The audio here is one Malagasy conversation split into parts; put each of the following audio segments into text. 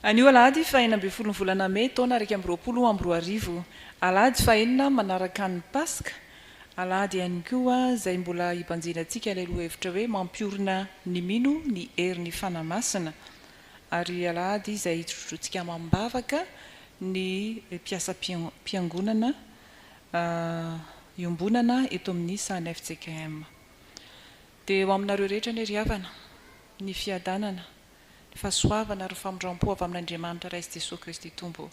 Anio alahady faha-16 ny volana mey taona 2021. Alahady fahenina manaraka ny Paska. Alahady ihany koa izay mbola hibanjinantsika ilay lohahevitra hoe mampiorina ny mino ny herin'ny Fanahy Masina. Ary alahady izay hitrotrotsika amam-bavaka ny mpiasam-piangonana iombonana eto amin'ny sahan'ny fjkm. Dia ho aminareo rehetra anie ry havana ny fiadanana, ny fahasoavana ary ny famindram-po avy amin'Andriamanitra Ray sy Jesoa Kristy Tompo.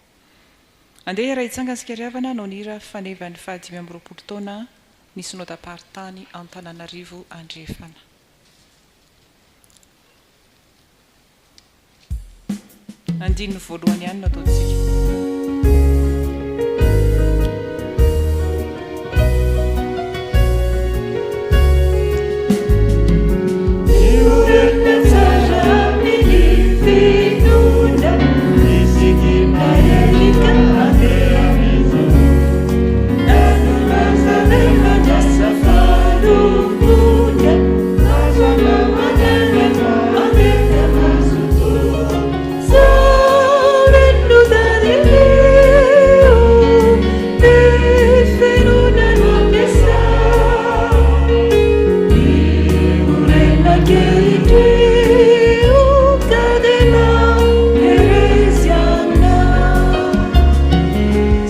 Andeha hiara-hitsangana isika ry havana hanao ny hira fanevan'ny faha-25 taona ny Synodam-paritany Antananarivo Andrefana. Andininy voalohany ihany no ataontsika. Miorina tsara amin'ny finoana, misikina erika handeha mizotra. Nanolo-tsaina ny asa fanompoana, aza mananatra andeha mazotoa. Soreno Danilio, ny finoana no ampiasao. Miorina ankehitriny, Kadena Heresiana.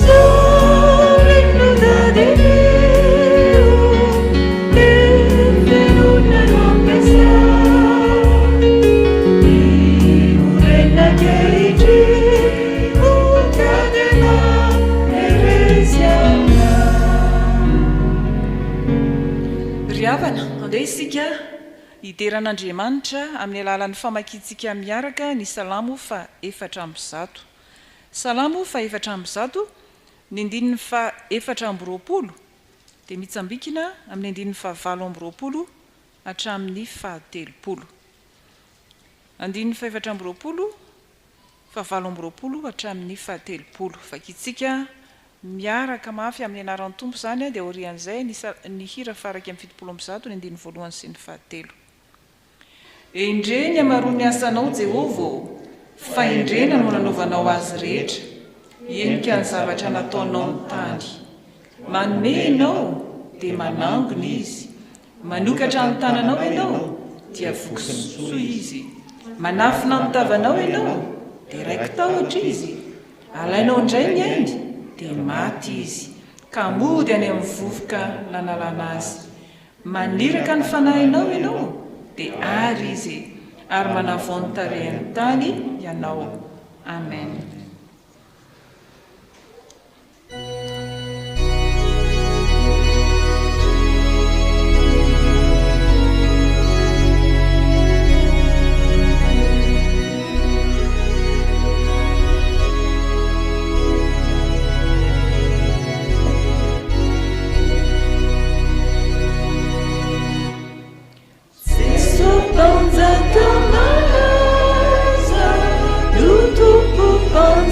Soreno Danilio, ny finoana no ampiasao. Miorina ankehitriny, Kadena Heresiana. Ry havana, andeha isika hidera an'Andriamanitra amin'ny alalan'ny famakiantsika miaraka ny Salamo faha-104. Salamo faha-104, ny andininy faha-24 dia mitsambikina amin'ny andininy faha-28 hatramin'ny faha-30. Andininy faha-24, faha-28 hatramin'ny faha-30. Vakintsika miaraka mafy amin'ny anaran'ny Tompo izany dia aorian'izay ny ny hira faha-171 ny andininy voalohany sy ny fahatelo. Endre ny hamaroan'ny asanao, Jehovah ô! Fahendrena no nanaovanao azy rehetra, henika ny zavatra nataonao ny tany. Manome ianao, dia manangona izy, Manokatra ny tananao ianao, dia voky soa izy. Manafina ny tavanao ianao, dia raiki-tahotra izy. Alainao indray ny ainy, dia maty izy, ka mody any amin'ny vovoka nanalana azy. Maniraka ny fanahinao ianao, dia àry izy, ary manavao ny tarehin'ny tany ianao. Amen. Jeso Mpanjaka malaza no Tompo Mpanjakanay.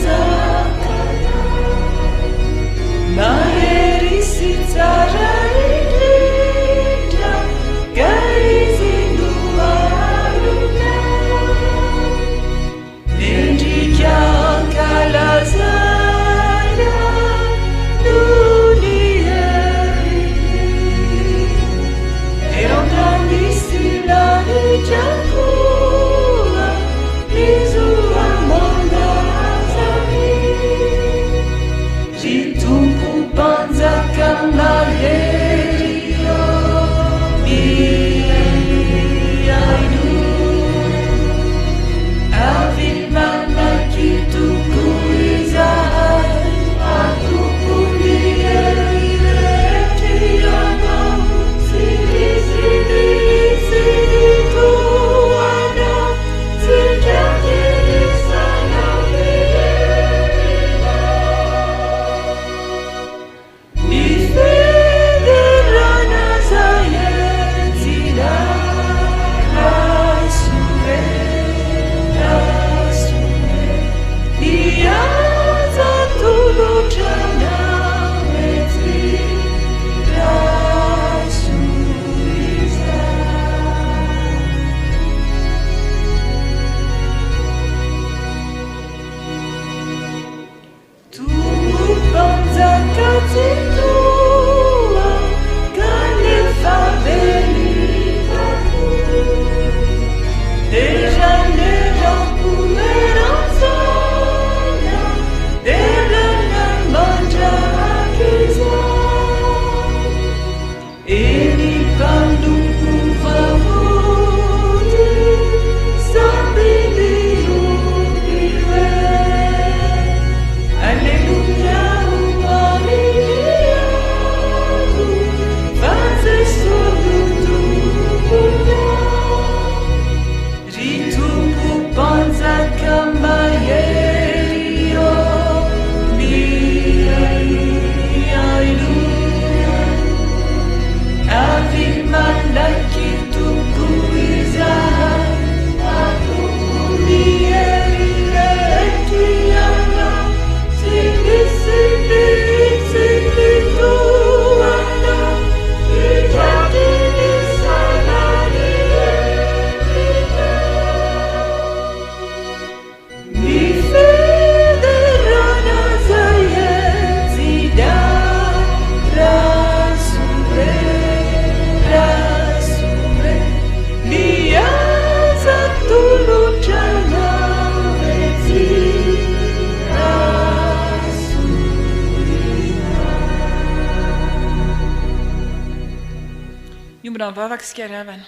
Hiombona mivavaka isika ry havana.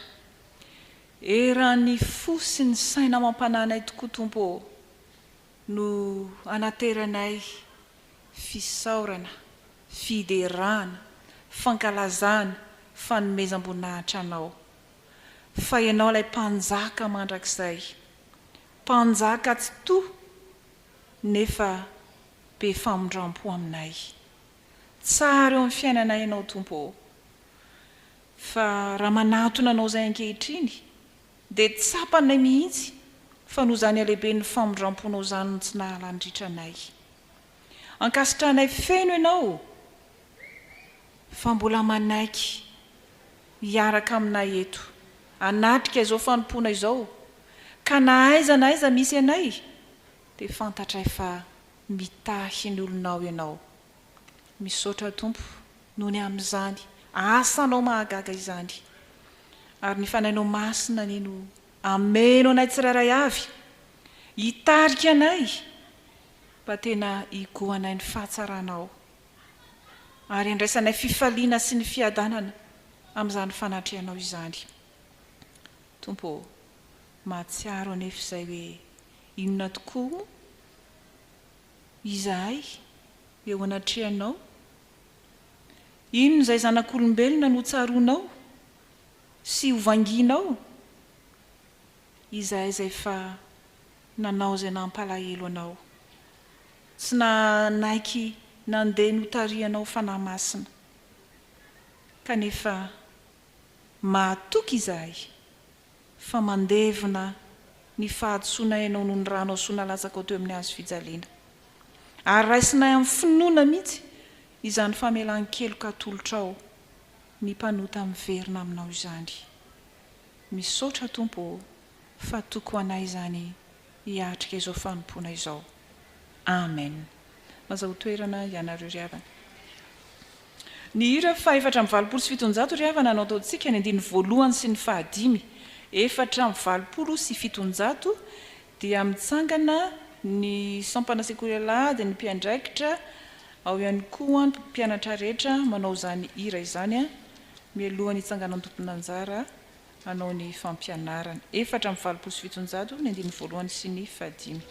Eran'ny fo sy ny saina amam-panahinay tokoa Tompo ô, no anateranay fisaorana, fiderana, fankalazana, fanomezam-boninahitra Anao. Fa Ianao ilay Mpanjaka mandrakizay, Mpanjaka tsitoha nefa be famindrampo aminay. Tsara eo amin'ny fiainanay Ianao Tompo ô. Fa raha manatona Anao izay ankehitriny dia tsapanay mihitsy fa noho izany halehiben'ny famindramponao izany no tsy nahalany ritra anay. Ankasitrahanay feno Ianao fa mbola manaiky hiaraka aminay eto hanatrika izao fanompoana izao ka na aiza na aiza misy anay dia fantatray fa mitahy ny olonao Ianao. Misaotra Tompo noho ny amin'izany asanao mahagaga izany. Ary ny Fanahinao Masina anie no hameno anay tsirairay avy, hitarika anay mba tena higohanay ny fahatsaranao ary handraisanay fifaliana sy ny fiadanana amin'izany fanatrehanao izany. Tompo ô, mahatsiaro anefa izay hoe inona tokoa moa izahay eo anatrehanao? Inona izay zanak'olombelona no tsaroanao sy ho vangianao? Izahay izay efa nanao izay nampalahelo anao, tsy nanaiky nandeha notarihanao Fanahy Masina, kanefa mahatoky izahay fa mandevona ny fahadisoanay ianao noho ny ranao soa nalatsakao teo amin'ny hazo fijaliana. Ary raisinay amin'ny finoana mihitsy izany famelan-keloka atolotrao ny mpanota miverina aminao izany. Misaotra Tompo ô fa toky ho anay izany hiatrika izao fanompoana izao. Amen. Mazahoa toerana ianareo ry havana. Ny hira faha-784 ry havana no ataontsika, ny andininy voalohany sy ny fahadimy. 784 dia mitsangana ny sampana sekoly alahady, ny mpiandraikitra, ao ihany koa ny mpianatra rehetra manao izany hira izany mialohan'ny hitsanganan'ny tompon'anjara hanao ny fampianarana. 784 ny andininy voalohany sy ny fahadimy.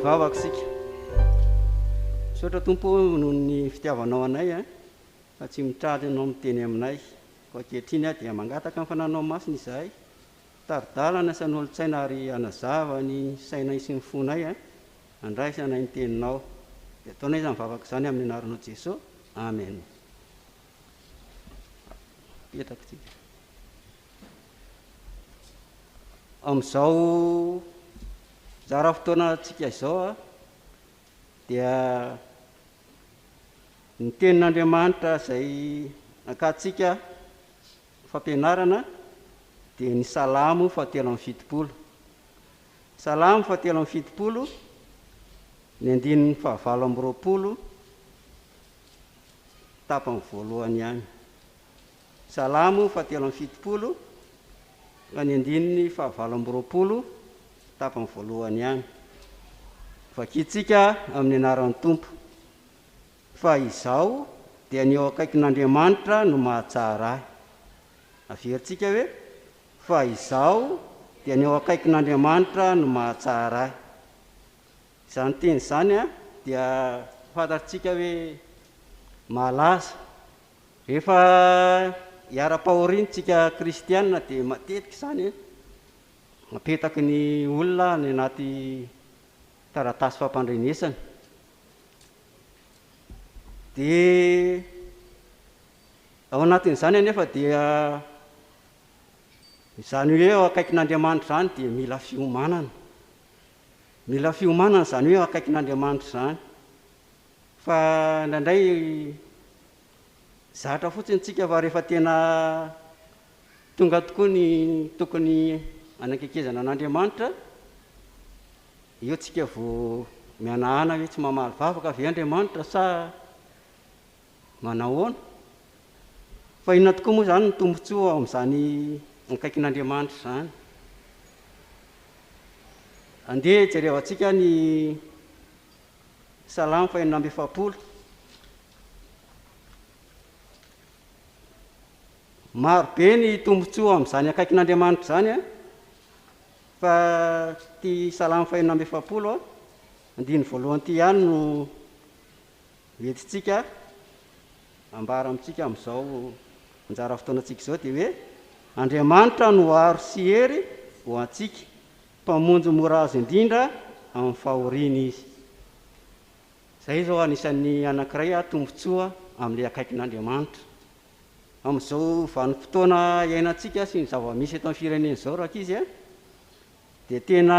Hivavaka isika. Misaotra Tompo o noho ny fitiavanao anay a, fa tsy mitratra Ianao miteny aminay. Koa ankehitriny dia mangataka ny Fananao Masina izahay, hitari-dalana sy hanolo-tsaina ary hanazava ny sainay sy ny fonay a, handraisanay ny Teninao. Dia ataonay izany vavaka izany amin'ny anaranao Jeso. Amen. Apetraka tsika. Amin'izao zara fotoanantsika izao dia ny tenin'Andriamanitra izay ankatsika fampianarana dia ny Salamo fahatelo amby fitopolo. Salamo fahatelo amby fitopolo, ny andininy fahavalo amby roapolo, tapany voalohany ihany. Salamo fahatelo amby fitopolo, ka ny andininy fahavalo amby roapolo, tapany voalohany ihany. Vakintsika amin'ny anaran'ny Tompo. Fa izaho dia ny eo akaikin'Andriamanitra no mahatsara ahy. Averintsika hoe, Fa izaho dia ny eo akaikin'Andriamanitra no mahatsara ahy. Izany teny izany dia fantatsika hoe malaza. Rehefa iharam-pahoriana isika kristiana dia matetika izany apetaky ny olona any anaty taratasy fampandrenesana. Dia. Ao anatin'izany anefa dia izany hoe eo akaikin'Andriamanitra izany dia mila fiomanana. Mila fiomanana izany hoe eo akaikin'Andriamanitra izany. Fa indraindray zatra fotsiny tsika fa rehefa tena tonga tokoa ny tokony hanakekezana an'Andriamanitra, eo tsika vao mihanahana hoe tsy mamaly vavaka ve Andriamanitra sa manahoana? Fa inona tokoa moa izany ny tombontsoa ao amin'izany akaikin'Andriamanitra izany? Andeha jerevantsika ny Salamo fahenina amby efapolo. Maro be ny tombontsoa amin'izany akaikin'Andriamanitra izany an, fa ity Salamo fahenina amby efapolo andininy voalohany ity ihany no entintsika ambara amintsika amin'izao anjara fotoanantsika izao dia hoe Andriamanitra no aro sy hery ho antsika, Mpamonjy mora azo indrindra amin'ny fahoriana Izy. Izay izao anisan'ny anankiray tombontsoa amin'ilay akaikin'Andriamanitra. Amin'izao vanim-potoana iainantsika sy ny zava-misy eto amin'ny firenena izao rankizy a, dia tena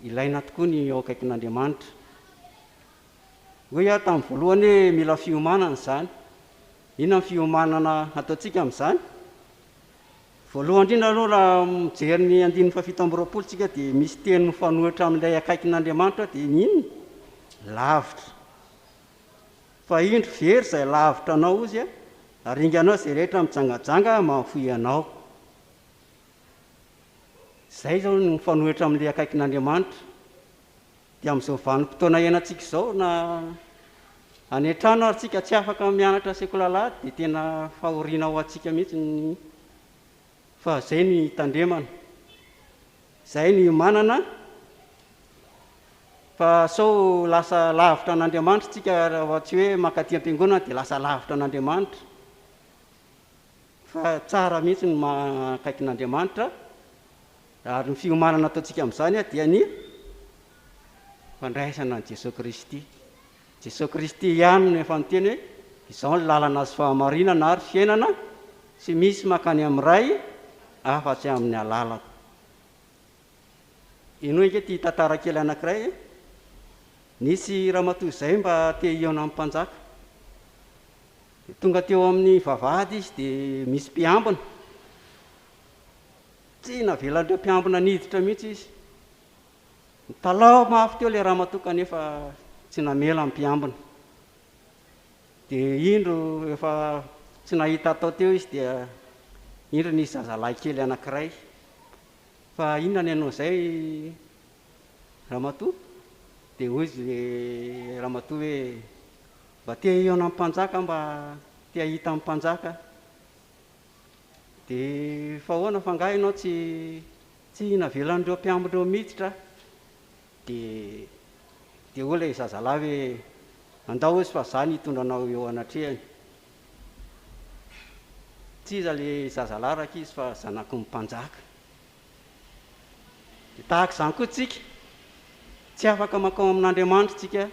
ilaina tokoa ny eo akaikin'Andriamanitra. Hoy aho tamin'ny voalohany hoe mila fiomanana izany. Inona ny fiomanana ataontsika amin'izany? Voalohany indrindra aloha raha mijery ny andininy fahafito amby roapolo tsika dia misy teny mifanohitra amin'ilay akaikin'Andriamanitra dia ny inona? Lavitra. Fa indro very izay lavitra anao ozy aringanao izay rehetra mijangajanga mahafoy anao. Izay izao no mifanohitra amin'ilay akaikin'Andriamanitra. Dia amin'izao vanim-potoana iainantsika izao na any an-trano ary tsika tsy afaka mianatra sekoly alahady dia tena fahoriana ho antsika mihitsy ny fa izay no hitandremana, izay no hiomanana fa sao lasa lavitra an'Andriamanitra tsika raha tsy hoe mankaty am-piangonana dia lasa lavitra an'Andriamanitra fa tsara mihitsy ny maha akaikin'Andriamanitra. Ary ny fiomanana ataontsika amin'izany dia ny fandraisana an'i Jesoa Kristy. Jesoa Kristy ihany no efa niteny hoe, Izao ny lalana sy fahamarinana ary fiainana, tsy misy mankany amin'ny Ray afa-tsy amin'ny alalako. Henoy ange ity tantara kely anankiray e. Nisy ramatoa izay mba te hihaona amin'ny mpanjaka. Dia tonga teo amin'ny vavahady izy dia misy mpiambina. Tsy navelan'ireo mpiambina niditra mihitsy izy. Nitalaho mafy teo ilay ramatoa kanefa tsy namela ny mpiambina. Dia indro efa tsy nahita atao teo izy dia indro nisy zazalahy kely anankiray. Fa inona ny anao izay ramatoa? Dia hoy izy ilay ramatoa hoe mba te hihaona amin'ny mpanjaka mba te hahita ny mpanjaka. Dia fa ahoana fa angaha ianao tsy tsy navelan'ireo mpiambina ireo miditra? Dia dia hoy ilay zazalahy hoe, andao hozy fa za no hitondra anao eo anatrehany. Tsy iza ilay zazalahy rankizy fa zanaky ny mpanjaka. Dia tahaka izany koa tsika, tsy afaka mankao amin'Andriamanitra tsika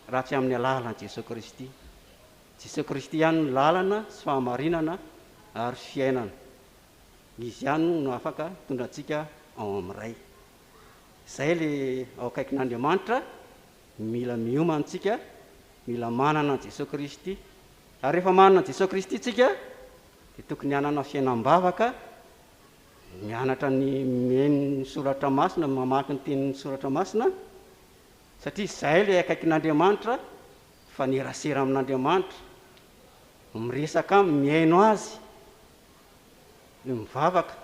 raha tsy amin'ny alalan'i Jesoa Kristy. Jesoa Kristy ihany no lalana sy fahamarinana ary fiainana. Izy ihany no afaka mitondra antsika ao amin'ny Ray. Izay le ao akaikin'Andriamanitra, mila miomana tsika, mila manana an'i Jesoa Kristy. Ary rehefa manana an'i Jesoa Kristy tsika dia tokony hanana fiainam-bavaka, mianatra ny mihaino ny soratra masina, mamaky ny tenin'ny soratra masina, satria izay le akaikin'Andriamanitra Mifanerasera amin'Andriamanitra, miresaka aminy, mihaino Azy, mivavaka.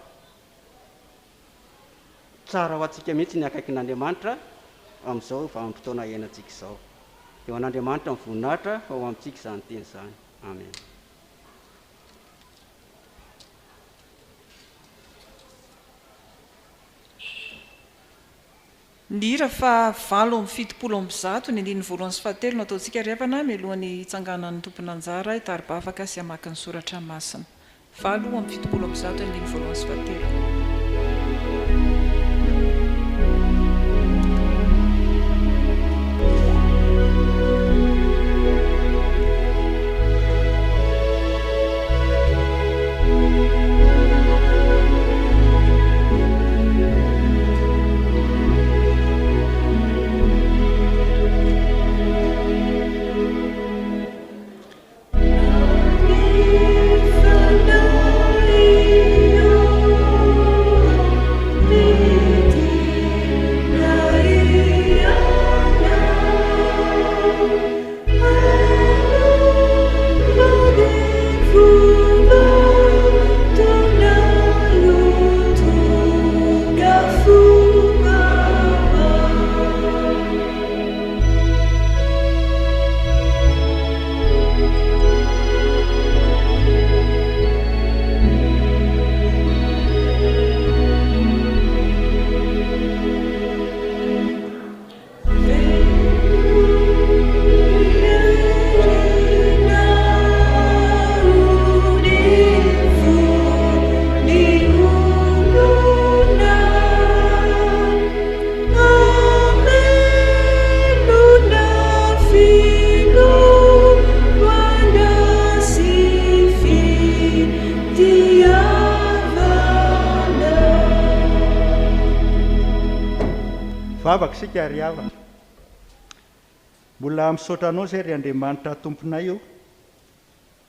Tsara ho antsika mihitsy ny akaikin'Andriamanitra amin'izao vanim-potoana iainantsika izao. Dia ho an'Andriamanitra ny voninahitra fa ho amintsika izany teny izany. Amen. Ny hira faha 178, ny andininy voalohany sy fahatelo no ataontsika ry havana mialohan'ny hitsanganan'ny tompon'anjara hitari-bavaka sy hamaky ny soratra masina. 178 andininy voalohany sy fahatelo. Hivavaka isika ry havana. Mbola misaotra Anao izay ry Andriamanitra Tomponay o,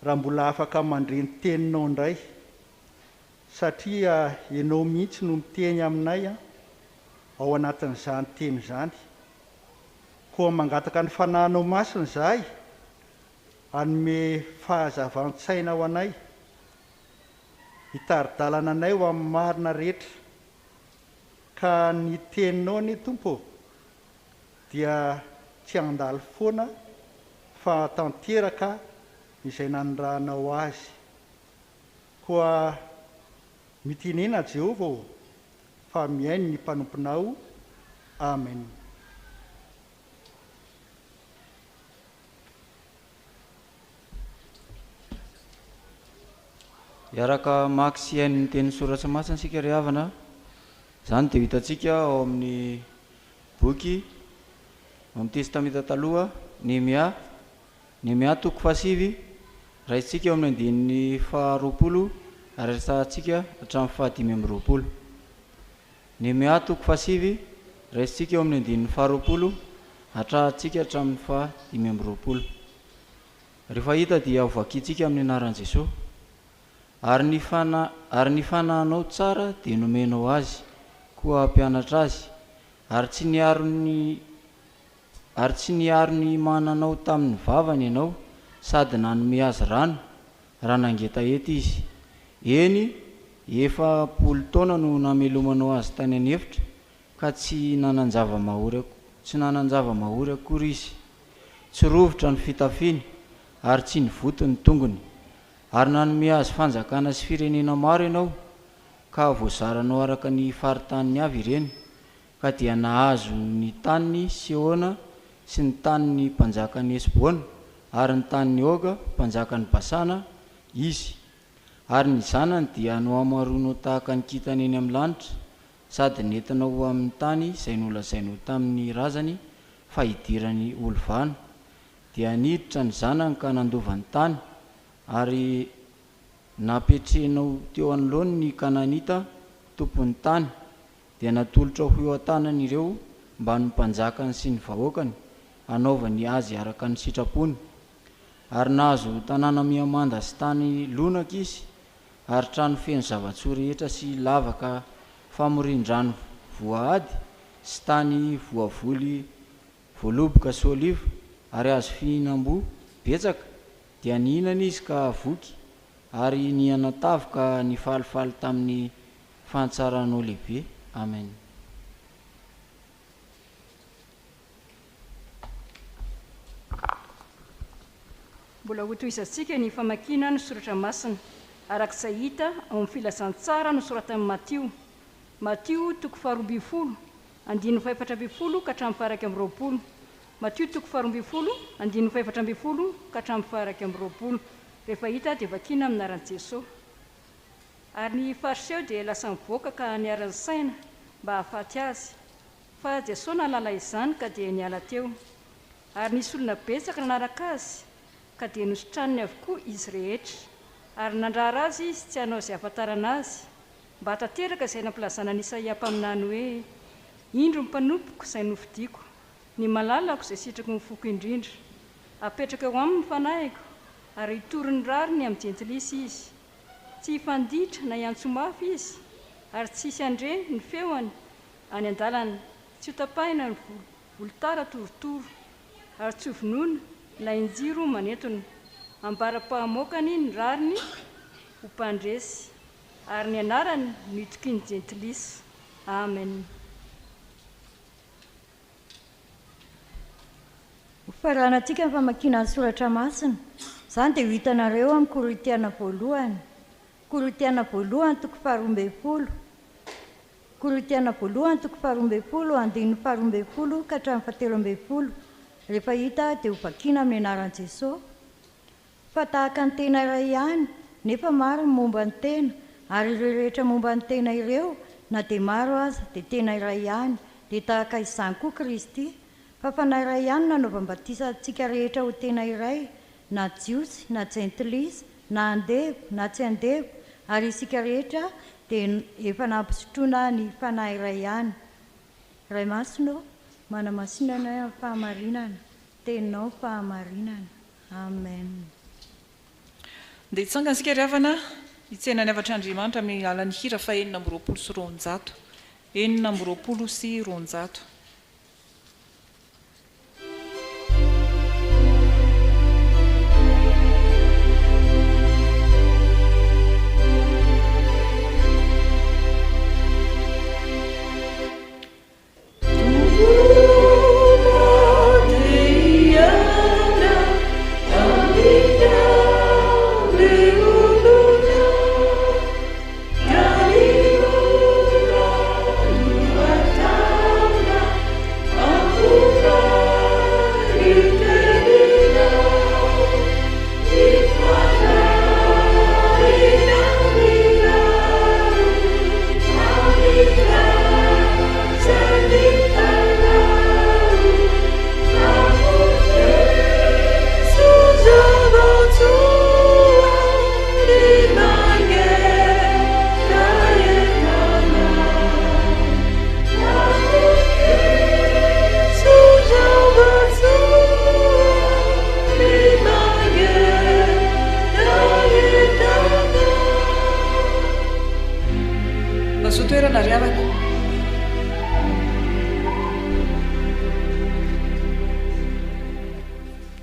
raha mbola afaka mandre ny Teninao indray, satria Ianao mihitsy no miteny aminay ao anatin'izany Teny izany. Koa mangataka ny Fanahinao Masina izahay hanome fahazavan-tsaina ho anay, hitari-dalana anay ho amin'ny marina rehetra. Ka ny Teninao anie Tompo ô, dia tsy handalo foana fa tanteraka izay nanirahanao azy. Koa mitenena Jehovah ô, fa mihaino ny mpanomponao. Amen. Hiaraka hamaky sy hihaino ny tenin'ny Soratra Masina isika ry havana. Izany dia ho hitantsika ao amin'ny boky ao amin'ny Testamenta Taloha, Nehemia, Nehemia toko fahasivy, raisintsika eo amin'ny andininy faharoapolo ary resahantsika hatramin'ny fahadimy amby roapolo. Nehemia toko fahasivy, raisintsika eo amin'ny andininy faharoapolo hatrahantsika hatramin'ny fahadimy amby roapolo. Rehefa hita dia hovakintsika amin'ny anaran'i Jesoa. Ary ny fana, ary ny fanahinao tsara dia nomenao azy, koa hampianatra azy, ary tsy niaro ny, ary tsy niaro ny mananao tamin'ny vavany ianao, sady nanome azy rano, raha nangetaheta izy. Eny, efa am-polo taona no namelomanao azy tany an'efitra, ka tsy nanan-java-mahory, tsy nanan-java-mahory akory izy. Tsy rovitra ny fitafiny, ary tsy nivoto ny tongony. Ary nanome azy fanjakana sy firenena maro ianao, ka voazaranao araka ny faritaniny avy ireny, ka dia nahazo ny tanin'i Sihona sy ny tanin'ny mpanjakan'i Hesbona ary ny tanin'i Oga, mpanjakan'i Basana, izy. Ary ny zanany dia nohamaroinao tahaka ny kintana eny amin'ny lanitra, sady nentinao ho amin'ny tany izay nolazainao tamin'ny razany fa hidirany holovana. Dia niditra ny zanany ka nandova ny tany, ary nampetrehinao teo anoloany ny Kananita tompon'ny tany, dia natolotrao ho eo an-tanany ireo mbamin'ny mpanjakany sy ny vahoakany, hanaovany azy araka ny sitrapony. Ary nahazo tanàna mihamanda sy tany lonaka izy, ary trano feno zava-tsoa rehetra sy lavaka famorian-drano voahady sy tany voavoly voaloboka sy oliva ary hazo fihinam-boa betsaka, dia nihinana izy ka voky, ary nihanatavy ka nifalifaly tamin'ny fahantsaranao lehibe. Amen. Mbola hotohizantsika ny famakiana ny soratra masina, araka izay hita ao amin'ny Filazantsara nosoratan'i Matio, Matio toko faharoa ambin'ny folo, andininy fahefatra ambin'ny folo ka hatramin'ny faha-21. Matio toko faharoa ambin'ny folo, andininy fahefatra ambin'ny folo ka hatramin'ny faha-21. Rehefa hita dia vakiana amin'ny anaran'i Jesoa. Ary ny Fariseo dia lasa nivoaka ka niara-nisaina mba hahafaty Azy. Fa Jesoa nahalala izany ka dia niala teo. Ary nisy olona betsaka nanaraka Azy, ka dia nositraniny avokoa izy rehetra. Ary nandrara azy Izy tsy hanao izay hahafantarana Azy, mba hahatanteraka izay nampilazana an'i Isaia mpaminany hoe, Indro ny mpanompoko izay nofidiko, ny malalako izay sitraky ny foko indrindra. Hapetrako eo aminy ny fanahiko, ary hitory ny rariny amin'ny jentilisa izy. Tsy hifanditra na hiantso mafy izy, ary tsy hisy handre ny feony any an-dalana. Tsy hotapahina ny volotara torotoro, ary tsy hovonoina na hinjiro manentona. Ambara-pahamoakany ny rariny ho mpandresy, ary ny anarany no itokian'ny jentilisa. Amen. Hofaranantsika ny famakiana ny soratra masina. Izany dia ho hitanareo amin'ny Korintiana voalohany. Korintiana voalohany toko faharoa ambin'ny folo. Korintiana voalohany toko faharoa ambin'ny folo andininy faharoa ambin'ny folo ka hatramin'ny fahatelo ambin'ny folo. Rehefa hita dia hovakiana amin'ny anaran'i Jesosy. Fa tahaka ny tena iray ihany, nefa maro ny momba ny tena, ary ireo rehetra momba ny tena ireo, na dia maro aza, dia tena iray ihany, dia tahaka izany koa Kristy. Fa Fanahy iray ihany no nanaovam-batisa antsika rehetra ho tena iray, na Jiosy, na Jentilisa, na andevo, na tsy andevo, ary isika rehetra dia efa nampisotroina ny Fanahy iray ihany. Ray Masina ô, manamasina anay amin'ny fahamarinana, Teninao fahamarinana. Amen. Ndeha hitsangana isika ry havana hitsena ny hafatr'Andriamanitra amin'ny alalan'ny hira faha 226. 226. Mazoa toerana ry havana.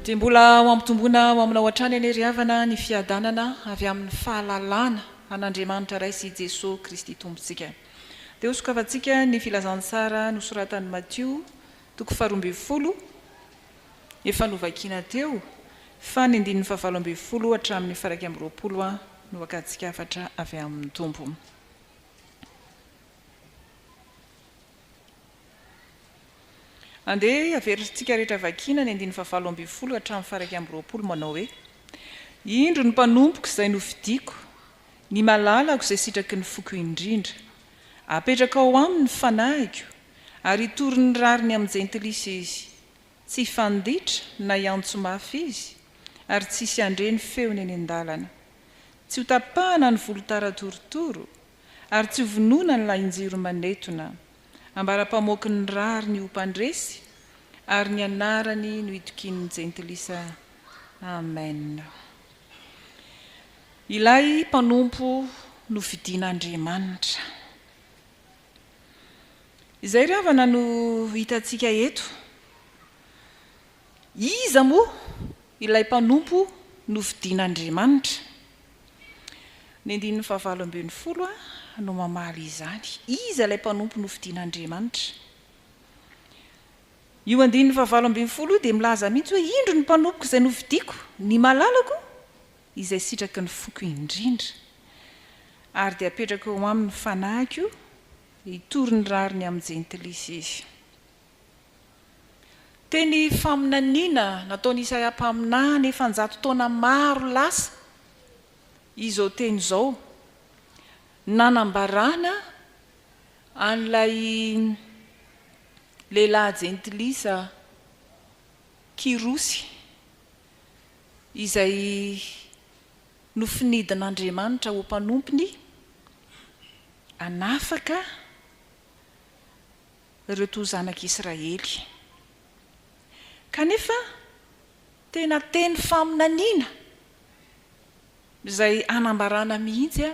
Dia mbola ho ampitomboina ho aminao hatrany anie ry havana ny fiadanana avy amin'ny fahalalana an'Andriamanitra Ray sy Jesoa Kristy Tompontsika. Dia hosokafantsika ny filazantsara nosoratan'i Matio toko faharoambinifolo, efa novakiana teo, fa ny andininy fahavalo ambinifolo hatramin'ny faha-iraika amby roapolo no hakantsika hafatra avy amin'ny Tompo. Andeha haverintsika rehetra vakiana ny andininy fahavalo ambinifolo hatramin'ny faha-iraika amby roapolo manao hoe, Indro ny mpanompoko izay nofidiko, ny malalako izay sitraky ny foko indrindra. Apetrako ao aminy ny fanahiko, ary hitory ny rariny amin'ny jentilisa izy. Tsy hifanditra na hiantso mafy izy, ary tsy hisy handre ny feony eny an-dalana. Tsy hotapahana ny volotara torotoro, ary tsy hovonoina ny lahin-jiro manetona. Ambara-pamoaky ny rariny ho mpandresy, ary ny anarany no itokian'ny jentilisa. Amen. Ilay mpanompo nofidin'Andriamanitra. Izay ry havana no hitantsika eto. Iza moa ilay mpanompo nofidin'Andriamanitra? Ny andininy fahavalo ambinifolo no mamaly izany. Iza ilay mpanompo nofidin'Andriamanitra? Io andininy fahavalo ambinifolo io dia milaza mihitsy hoe indro ny mpanompoko izay nofidiko, ny malalako, izay sitraky ny foko indrindra, ary dia apetrako eo aminy ny fanahiko, hitory ny rariny amin'ny jentilisa izy. Teny faminaniana nataon'i Isaia mpaminany efa an-jato taona maro lasa izao teny izao, nanambarana an'ilay lehilahy jentilisa Kyrosy izay nofinidin'Andriamanitra ho mpanompony hanafaka ireto zanak'Israely. Kanefa tena teny faminaniana izay hanambarana mihitsy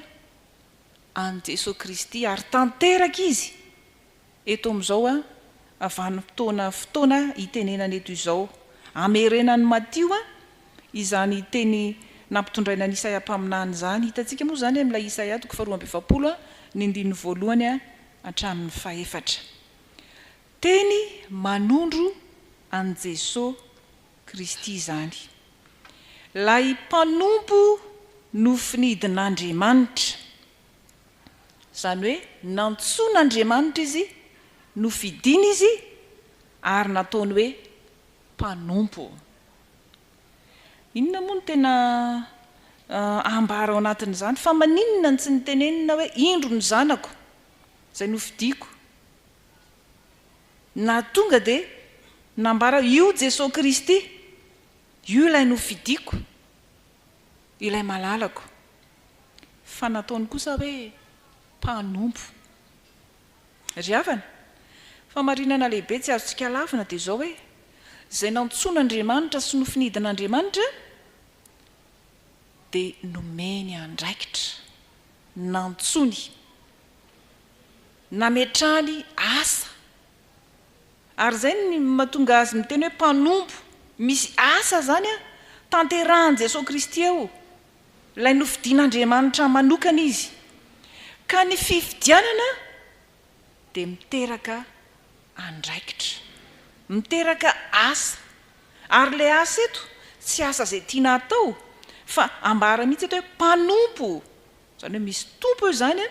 an'i Jesoa Kristy ary tanteraka Izy eto amin'izao vanim-potoana fotoana itenenana eto izao. Amerenan'i Matio izany teny nampitondraina an'i Isaia mpaminany izany. Hitantsika moa izany amin'ilay Isaia toko faharoa amby efapolo ny andininy voalohany hatramin'ny fahefatra. Teny manondro an'i Jesoa Kristy izany. Ilay mpanompo nofinidin'Andriamanitra. Izany hoe nantsoin'Andriamanitra izy, nofidiny izy ary nataony hoe mpanompo. Inona moa no tena ambara ao anatin'izany? Fa maninona no tsy nitenenina hoe indro ny zanako izay nofidiko? Na tonga dia nambara io Jesoa Kristy, io ilay nofidiko, ilay malalako. Fa nataony kosa hoe mpanompo. Ry havana, Fahamarinana lehibe tsy azontsika lavina dia izao hoe, izay nantsoin'Andriamanitra sy nofinidin'Andriamanitra dia nomeny andraikitra, nantsoiny, nametrahany asa. Ary izay no mahatonga azy miteny hoe mpanompo. Misy asa izany tanterahin'i Jesoa Kristy eo. Ilay nofidin'Andriamanitra manokana izy. Ka ny fifidianana dia miteraka andraikitra. Miteraka asa. Ary ilay asa eto tsy asa izay tiana hatao fa ambara mihitsy eto hoe mpanompo. Izany hoe misy tompo eo izany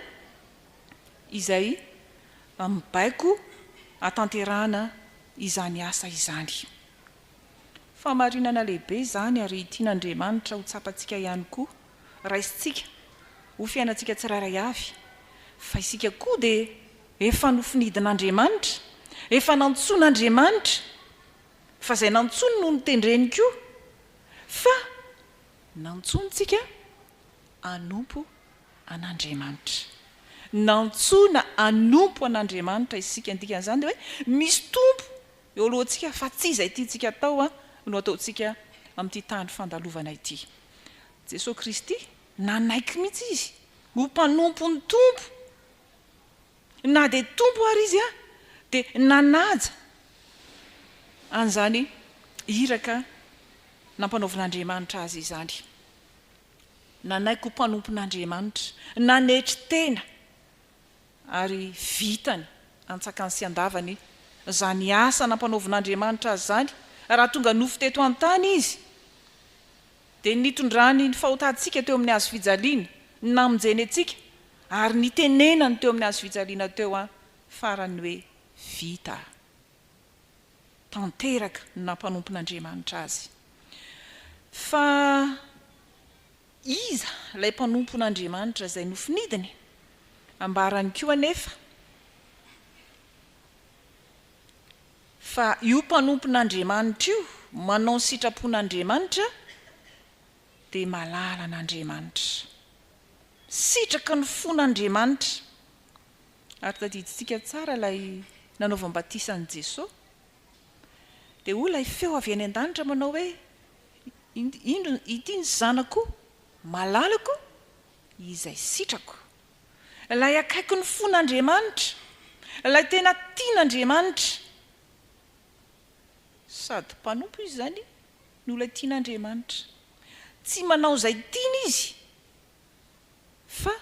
izay mibaiko hatanterahana izany asa izany. Fahamarinana lehibe izany ary tian'Andriamanitra ho tsapantsika ihany koa, raisintsika ho fiainantsika tsirairay avy, fa isika koa dia efa nofinidin'Andriamanitra, efa nantsoin'Andriamanitra, fa izay nantsoiny no notendreny koa, fa nantsointsika hanompo an'Andriamanitra. Nantsoina hanompo an'Andriamanitra isika. Ny dikan'izany dia hoe misy Tompo eo alohantsika fa tsy izay tiantsika atao no ataontsika amin'ity tany fandalovana ity. Jesoa Kristy, nanaiky mihitsy Izy ho mpanompon'ny Tompo. Na dia Tompo ary Izy dia nanaja an'izany iraka nampanaovin'Andriamanitra Azy izany. Nanaiky ho mpanompon'Andriamanitra, nanetry tena ary vitany antsakany sy andavany izany asa nampanaovin'Andriamanitra azy izany, raha tonga nofo teto an-tany Izy, dia nitondrany ny fahotantsika teo amin'ny hazo fijaliana, ny namonjeny antsika, ary nitenenany teo amin'ny hazo fijaliana teo an farany hoe, Vita. Tanteraka ny nampanompon'Andriamanitra azy. Fa iza ilay mpanompon'Andriamanitra izay nofinidiny? Ambarany koa anefa fa io mpanompon'Andriamanitra io manao ny sitrapon'Andriamanitra dia malala an'Andriamanitra. Sitraky ny fon'Andriamanitra. Ary tadidintsika tsara ilay nanaovam-batisa an'i Jesoa. Dia hoy ilay feo avy any an-danitra manao hoe, Indro, ity ny Zanako malalako izay sitrako. Ilay akaiky ny fon'Andriamanitra, ilay tena tian'Andriamanitra. Sady mpanompo izy izany no ilay tian'Andriamanitra. Tsy manao izay tiany izy fa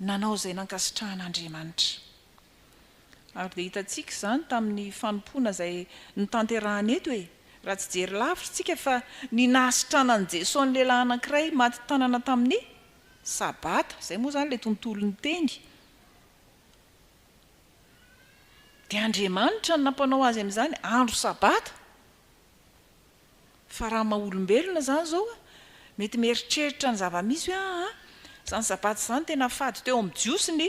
nanao izay nankasitrahan'Andriamanitra. Ary dia hitantsika izany tamin'ny fanompoana izay notanterahany eto e! Raha tsy jery lavitra isika fa ny nahasitranan'i Jesoa ny lehilahy anankiray maty tanana tamin'ny Sabata, izay moa izany ilay tontolon'ny teny, dia Andriamanitra no nampanao azy amin'izany andro Sabata. Fa raha maha olombelona izany izao, mety mieritreritra ny zava-misy hoe aa, izany Sabata izany tena fady teo amin'ny Jiosy ny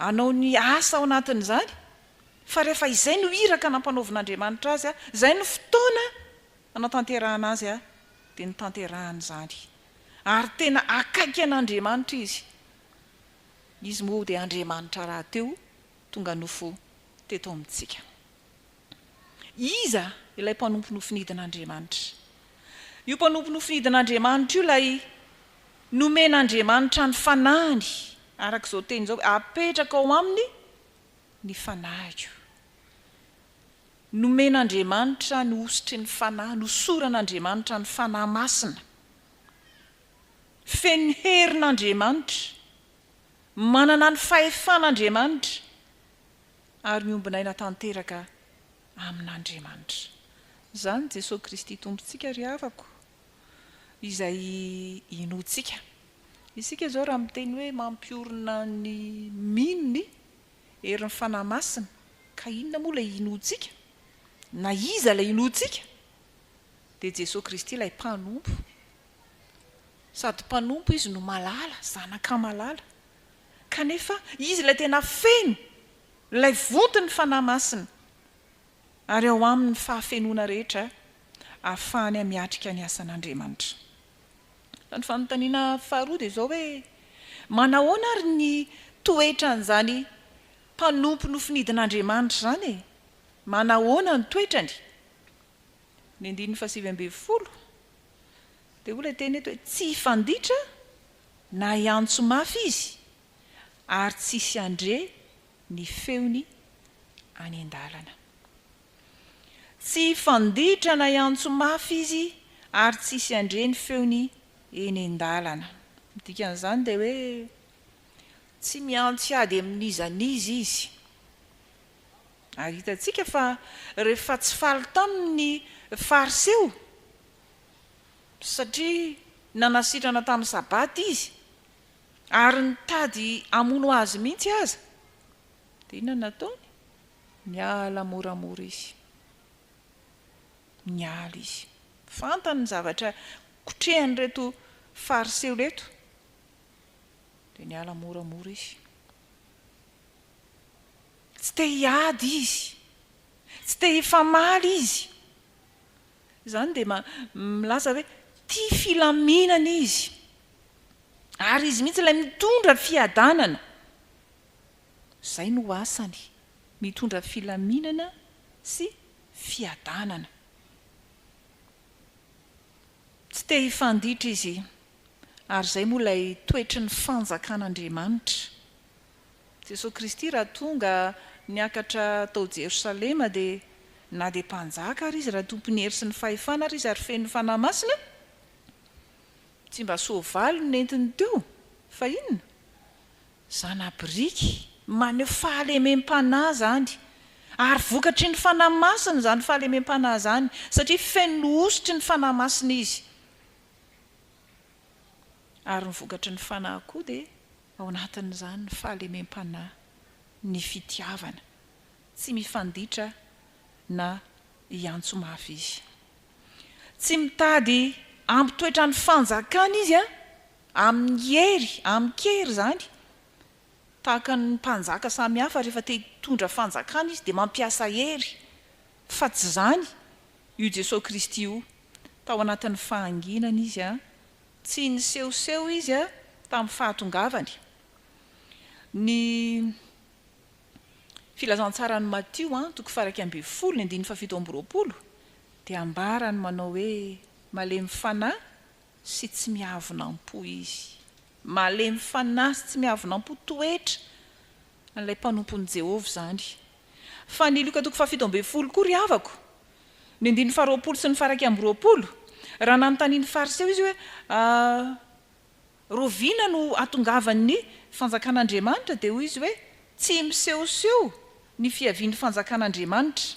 hanao ny asa ao anatin'izany, fa rehefa izay no iraka nampanaovin'Andriamanitra azy, izay no fotoana hanatanterahana azy, dia notanterahany izany. Ary tena akaiky an'Andriamanitra izy. Izy moa dia Andriamanitra rahateo tonga nofo teto amintsika. Iza ilay mpanompo nofinidin'Andriamanitra? Io mpanompo nofinidin'Andriamanitra io ilay nomen'Andriamanitra ny fanahiny, araka izao teny izao hoe, Apetrako ao aminy ny fanahiko. Nomen'Andriamanitra ny hosotry ny fanahy, nosoran'Andriamanitra ny Fanahy Masina. Feno herin'Andriamanitra, manana ny fahefan'Andriamanitra. ary miombon'aina tanteraka amin'Andriamanitra. Izany Jesoa Kristy Tompontsika ry havako, izay inoantsika. Isika izao raha miteny hoe mampiorina ny mino ny herin'ny Fanahy Masina, ka inona moa ilay inoantsika? Na iza ilay inoantsika? Dia Jesoa Kristy ilay mpanompo. Sady mpanompo Izy no malala, zanaka malala. Kanefa Izy ilay tena feno, ilay vonton'ny Fanahy Masina, ary ao Aminy ny fahafenoana rehetra ahafahany miatrika ny asan'Andriamanitra. Fa ny fanontaniana faharoa dia izao hoe, manahoana ary ny toetran'izany. mpanompo nofinidin'Andriamanitra izany e? Manahoana ny toetrany? Ny andininy fahasivy ambin'ny folo dia hoy ilay teny eto hoe tsy hifanditra na hiantso mafy izy ary tsy hisy handre ny feony any an-dalana. Tsy hifanditra na hiantso mafy izy ary tsy hisy handre ny feony eny an-dalana. Ny dikan'izany dia hoe tsy miantso hiady amin'iza n'iza izy. Ary hitantsika fa rehefa tsy faly taminy ny Fariseo satria nanasitrana tamin'ny Sabata izy ary nitady hamono azy mihitsy aza, dia inona no nataony? Niala moramora izy. Niala izy. Fantany ny zavatra kotrehan'ireto Fariseo ireto, dia niala moramora izy. Tsy te hiady izy. Tsy te hifamaly izy. Izany dia milaza hoe tia filaminana izy. Ary izy mihitsy ilay mitondra fiadanana. Izay no asany, mitondra filaminana sy fiadanana. Tsy te hifanditra izy, ary izay moa ilay toetry ny fanjakan'Andriamanitra. Jesoa Kristy raha tonga niakatra tao Jerosalema dia na dia mpanjaka ary izy, raha tompon'ny hery sy ny fahefana ary izy ary feno ny Fanahy Masina, tsy mba soavaly no nentiny teo fa inona? Zana-biriky, maneho fahalemem-panahy izany, ary vokatry ny Fanahy Masina izany fahalemem-panahy izany, satria feno hosotry ny Fanahy Masina izy. Ary ny vokatry ny Fanahy koa dia Ao anatin'izany ny fahalemem-panahy, ny fitiavana. Tsy mifanditra na hiantso mafy izy. Tsy mitady hampitoetra ny fanjakana izy amin'ny hery, amin-kery izany. Tahaka ny mpanjaka samihafa rehefa te hitondra fanjakana izy dia mampiasa hery. Fa tsy izany io Jesoa Kristy io. Tao anatin'ny fahanginana izy. Tsy nisehoseho izy tamin'ny fahatongavany. Ny Filazantsaran'i Matio, toko faha-11, ny andininy faha-27, dia ambarany manao hoe malemy fanahy sy tsy miavona am-po izy. Malemy fanahy sy tsy miavona am-po, toetra an'ilay mpanompon'i Jehovah izany. Fa ny Lioka toko faha-17 koa ry havako, Ny andininy faharoapolo sy ny faha-iraika amby roapolo, raha nanontanian'ny Fariseo izy hoe, Rahoviana no hahatongavan'ny fanjakan'Andriamanitra? dia hoy izy hoe, Tsy misehoseho ny fiavian'ny fanjakan'Andriamanitra.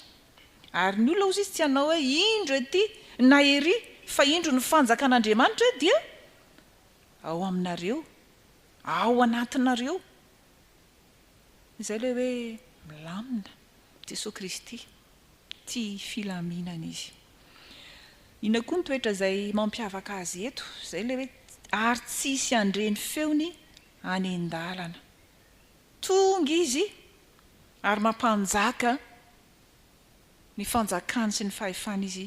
Ary ny olona, hozy izy, tsy hanao hoe, Indro ety na ery, fa indro ny fanjakan'Andriamanitra dia ao aminareo, ao anatinareo. Izay ilay hoe milamina. Jesoa Kristy. Tia filaminana Izy. Inona koa ny toetra izay mampiavaka Azy eto? Izay ilay hoe ary tsy hisy handre ny feony any an-dalana. Tonga Izy ary mampanjaka ny fanjakany sy ny fahefany Izy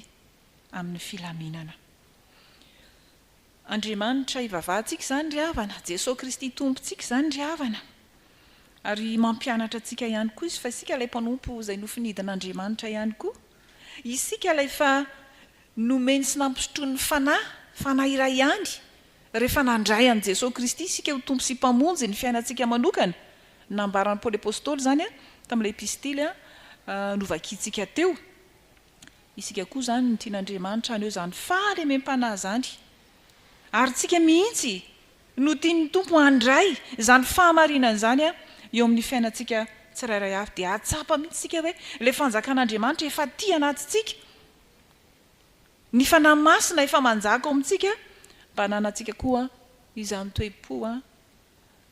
amin'ny filaminana. Andriamanitra ivavahantsika izany ry havana, Jesoa Kristy Tompontsika izany ry havana. Ary mampianatra antsika ihany koa Izy fa isika ilay mpanompo izay nofinidin'Andriamanitra ihany koa. Isika ilay efa nomeny sy nampisotroiny ny Fanahy, Fanahy iray ihany. Rehefa nandray an'i Jesoa Kristy isika ho Tompo sy Mpamonjy ny fiainantsika manokana, nambaran'i Paoly Apostoly izany tamin'ilay epistily novakintsika teo. Isika koa izany no tian'Andriamanitra haneho izany fahalemem-panahy izany. Ary tsika mihitsy no tian'ny Tompo handray izany fahamarinana izany eo amin'ny fiainantsika tsirairay avy. Dia hahatsapa mihitsy isika hoe ilay fanjakan'Andriamanitra efa aty anatintsika. Ny Fanahy Masina efa manjaka ao amintsika mba hananantsika koa izany toe-po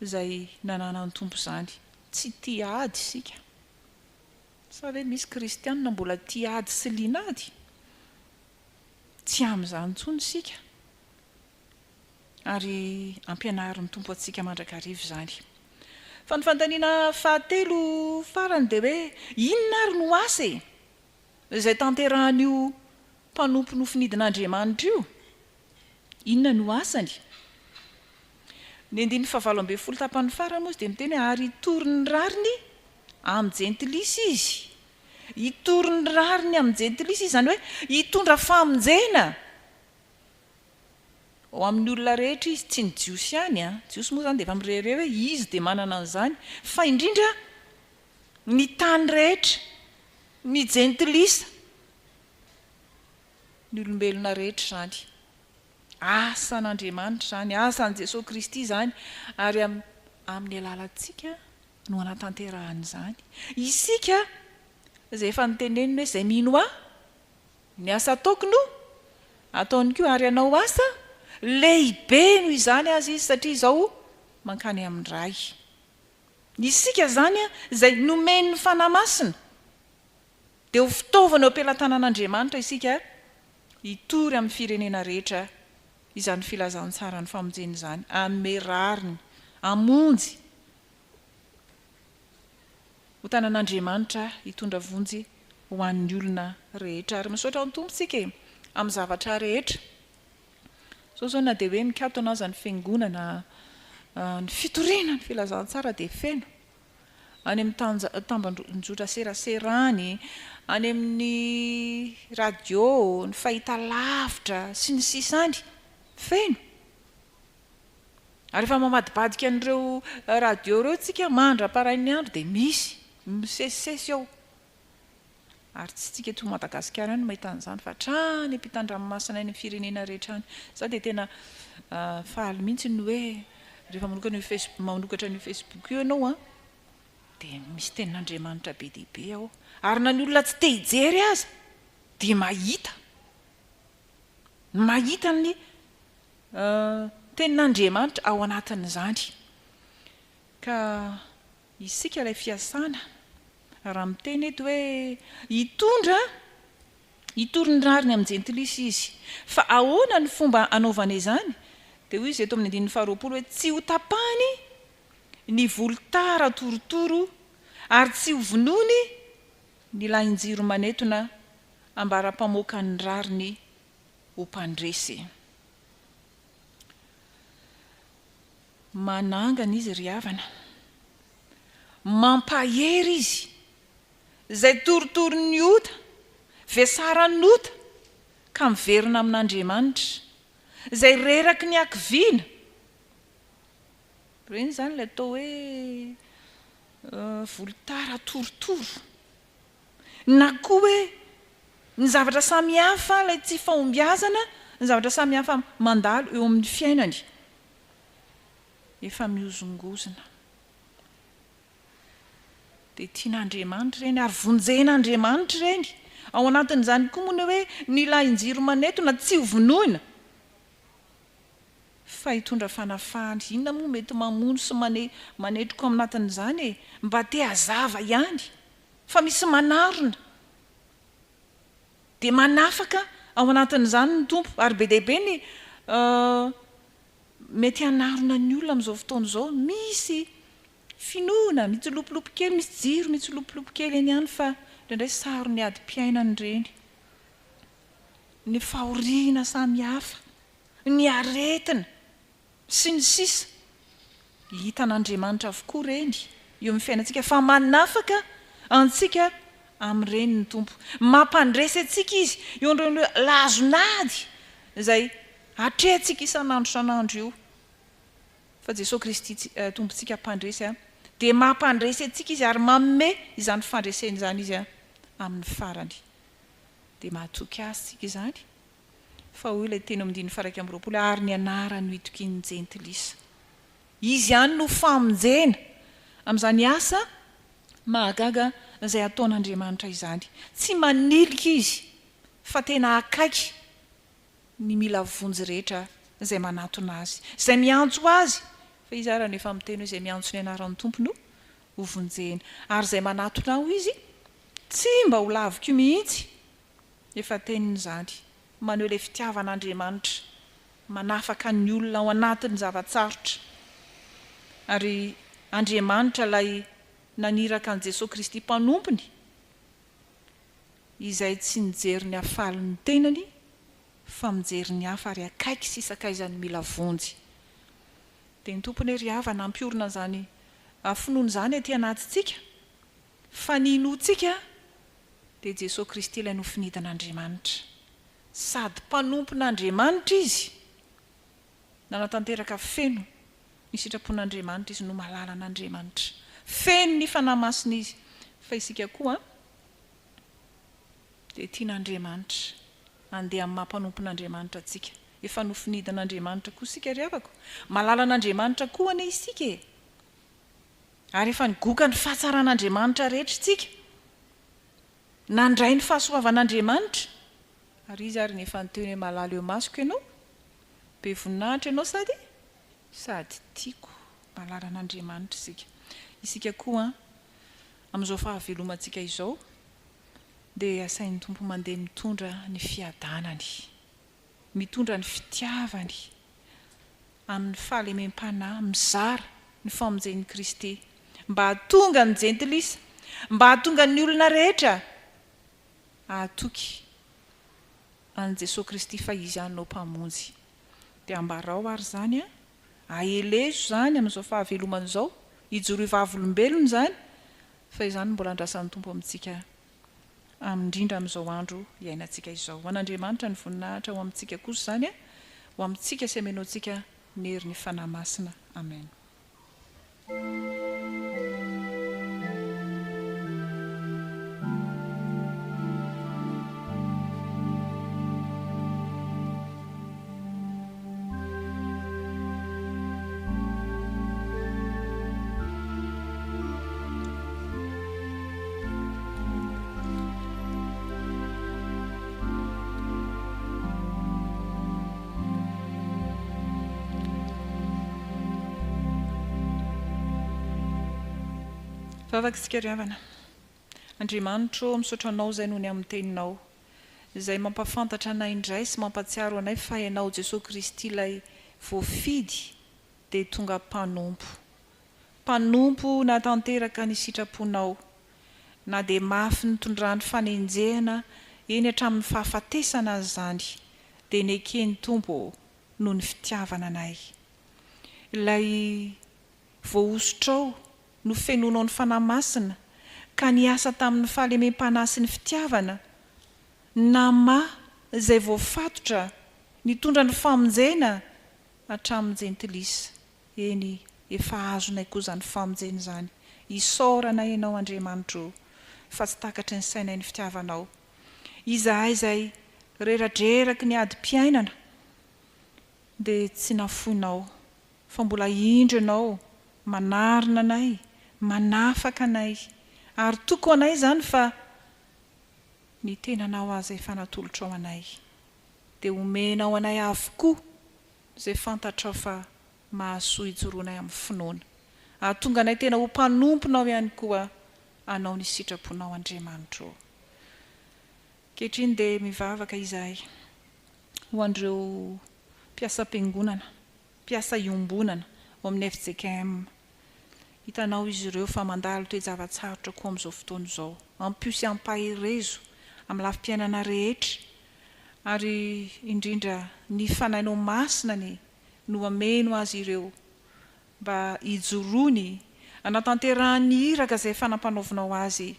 izay nananan'ny Tompo izany. Tsy tia ady isika. Sa ve misy kristianina mbola tia ady sy liana ady? Tsy amin'izany intsony isika. Ary ampianarin'ny Tompo antsika mandrakariva izany. Fa ny fanontaniana fahatelo farany dia hoe, inona ary no asa e? Izay tanterahan'io mpanompo nofinidin'Andriamanitra io? Inona no asany? Ny andininy fahavalo ambin'ny folo tapany farany moa izy dia miteny hoe ary hitory ny rariny. amin'ny jentilisa izy. Hitory ny rariny amin'ny jentilisa izy, izany hoe hitondra famonjena ho amin'ny olona rehetra izy, tsy ny Jiosy ihany an, Jiosy moa izany dia efa mirehareha hoe izy dia manana an'izany, fa indrindra ny tany rehetra, ny jentilisa, ny olombelona rehetra izany. Asan'Andriamanitra izany, asan'i Jesoa Kristy izany, ary amin'ny alalantsika no hanatanterahany izany. Isika izay efa noteneniny hoe izay mino Ahy, ny asa ataoko no ataony koa, ary hanao asa lehibe noho izany aza izy satria izao mankany amin'ny Ray. Isika izany izay nomen'ny Fanahy Masina dia ho fitaovana eo am-pelatanan'Andriamanitra isika hitory amin'ny firenena rehetra izany filazantsaran'ny famonjena izany, hanome rariny, hamonjy, ho tanan'Andriamanitra hitondra vonjy ho an'ny olona rehetra. Ary misaotra ny Tompo isika e, amin'ny zavatra rehetra. Izao izao na dia hoe mikatona aza ny fiangonana, ny fitoriana ny filazantsara dia feno. Any amin'ny tamban-jotra serasera any, any amin'ny radio, ny fahitalavitra, sy ny sisa any. Feno. Ary efa mamadibadika an'ireo radio ireo tsika mandra-parain'ny andro dia misy, misesisesy ao. Ary tsy tsika eto Madagasikara ihany no mahita an'izany fa hatrany ampitan-dranomasina any amin'ny firenena rehetra any. Za dia tena faly mihitsy ny hoe rehefa manokana io face manokatra an'io Facebook io ianao an, dia misy tenin'Andriamanitra be dia be ao. Ary na ny olona tsy te hijery aza dia mahita. Mahita ny tenin'Andriamanitra ao anatin'izany. Ka isika ilay fiasana, raha miteny eto hoe hitondra, hitory ny rariny amin'ny jentilisa izy. Fa ahoana ny fomba hanaovana izany? Dia hoy izy eto amin'ny andininy faharoapolo hoe tsy hotapahiny ny volotara torotoro ary tsy hovonoiny ny lahin-jiro manetona ambara-pamoaka ny rariny ho mpandresy. Manangana izy ry havana. Mampahery izy. Izay torotoroin'ny ota, vesaran'ota, ka miverina amin'Andriamanitra. Izay reraky ny hakiviana. Ireny izany ilay atao hoe volotara torotoro. Na koa hoe ny zavatra samihafa, ilay tsy fahombiazana, ny zavatra samihafa mandalo eo amin'ny fiainany. Efa mihozongozona. Dia tian'Andriamanitra ireny ary vonjen'Andriamanitra ireny. Ao anatin'izany koa moa ny hoe ny lahin-jiro manetona tsy ho vonoina fa hitondra fanafahana. Inona moa mety mamono sy manetroka ao anatin'izany e? Mba te hazava ihany fa misy manarona. Dia manafaka ao anatin'izany ny Tompo. Ary be dia be ny mety hanarona ny olona amin'izao fotoana izao. Misy finoana mitsilopilopy kely, misy jiro mitsilopilopy kely eny ihany fa indraindray saron'ny adim-piainana ireny. Ny fahoriana samihafa, ny aretina, sy ny sisa Hitan'Andriamanitra avokoa ireny eo amin'ny fiainantsika fa manafaka antsika amin'ireny ny Tompo. Mampandresy antsika Izy eo amin'ireny lazon'ady izay atrehantsika isan'andro isan'andro io. Fa Jesoa Kristy Tompontsika Mpandresy dia mampandresy antsika Izy ary manome izany fandresena izany Izy amin'ny farany. Dia mahatoky Azy isika izany. Fa hoy ilay teny ao amin'ny andininy faha-21, Ary ny anarany no itokian'ny jentilisa. Izy ihany no famonjena amin'izany asa mahagaga izay ataon'Andriamanitra izany. Tsy manilika Izy, fa tena akaiky ny mila vonjy rehetra izay manatona Azy, izay miantso Azy, fa Izy ary no efa miteny hoe izay miantso ny anaran'ny Tompo no hovonjena. Ary izay manatona Ahy, hoy Izy, tsy mba ho laviko mihitsy. Efa teniny izany. Maneho ilay fitiavan'Andriamanitra manafaka ny olona ao anatin'ny zava-tsarotra. Ary Andriamanitra ilay naniraka an'i Jesoa Kristy Mpanompony, izay tsy nijery ny hafalin'ny tenany fa mijery ny hafa ary akaiky sy sakaizan'ny mila vonjy. Dia ny Tompo anie ry havana hampiorina an'izany finoana izany aty anatintsika. Fa ny inoantsika dia Jesoa Kristy ilay nofinidin'Andriamanitra. Sady mpanompon'Andriamanitra Izy, nanatanteraka feno ny sitrapon'Andriamanitra Izy no malalan'Andriamanitra. Feno ny Fanahy Masina Izy. Fa isika koa dia tian'Andriamanitra handeha amin'ny maha mpanompon'Andriamanitra antsika. Efa nofinidin'Andriamanitra koa isika ry havako. Malalan'Andriamanitra koa anie isika e! Ary efa nigoka ny fahatsaran'Andriamanitra rehetra isika. Nandray ny fahasoavan'Andriamanitra. Ary Izy ary no efa niteny hoe malala eo imasoko ianao, be voninahitra ianao sady sady tiako. Malalan'Andriamanitra isika. Isika koa amin'izao fahavelomantsika izao dia asain'ny Tompo mandeha mitondra ny fiadanany, mitondra ny fitiavany amin'ny fahalemem-panahy, mizara ny famonjen'i Kristy, mba hahatonga ny jentilisa, mba hahatonga ny olona rehetra hahatoky an'i Jesoa Kristy fa Izy ihany no Mpamonjy. Dia ambarao ary izany, aelezo izany amin'izao fahavelomana izao, ijoroy vavolombelona izany, fa izany no mbola andrasan'ny Tompo amintsika indrindra amin'izao andro iainantsika izao. Ho an'Andriamanitra ny voninahitra, ho amintsika kosa izany, ho amintsika sy hamenoantsika ny herin'ny Fanahy Masina. Amen. Vavaka isika ry havana. Andriamanitro ô, misaotra Anao izay noho ny amin'ny Teninao, izay mampafantatra anay indray sy mampatsiaro anay fa Ianao Jesoa Kristy ilay voafidy dia tonga mpanompo. Mpanompo nahatanteraka ny sitraponao, na dia mafy nitondrany fanenjehana eny hatramin'ny fahafatesana aza izany, dia neken'ny Tompo ô, noho ny fitiavana anay. Ilay voahosotrao, nofenoinao ny Fanahy Masina, ka niasa tamin'ny fahalemem-panahy sy ny fitiavana, namaha izay voafatotra, nitondra ny famonjena hatramin'ny jentilisa. Eny, efa azonay koa izany famonjena izany. Isaorana Ianao, Andriamanitro ô, fa tsy takatry ny sainay ny fitiavanao. Izahay izay reradreraky ny adim-piainana dia tsy nafoinao, fa mbola indro Ianao manarina anay, manafaka anay. Ary toky ho anay izany fa ny tenanao aza efa natolotrao anay, dia omenao anay avokoa izay fantatrao fa mahasoa hijoroanay amin'ny finoana. Hahatonga anay tena ho mpanomponao ihany koa hanao ny sitraponao Andriamanitro ô. Ankehitriny dia mivavaka izahay ho an'ireo mpiasam-piangonana, mpiasa iombonana ao amin'ny fjkm. Hitanao izy ireo fa mandalo toe-java-tsarotra koa amin'izao fotoana izao. Ampio sy ampaherezo amin'ny lafim-piainana rehetra ary indrindra ny Fanahinao Masina anie no hameno azy ireo mba hijoroany hanatanterahany ny iraka izay efa nampanaovinao azy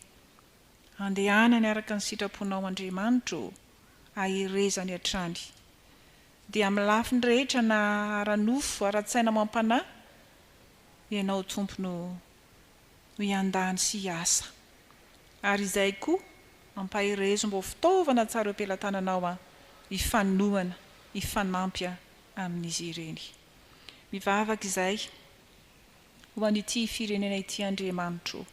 handehanany araka ny sitraponao Andriamanitro ô, aherezany hatrany dia amin'ny lafiny rehetra na ara-nofo, ara-tsaina amam-panahy Ianao Tompo no no hiandany sy hiasa. Ary izay koa ampaherezo mba ho fitaovana tsara eo am-pelatananao an, hifanohana, hifanampy amin'izy ireny. Mivavaka izay ho an'ity firenena ity Andriamanitro o.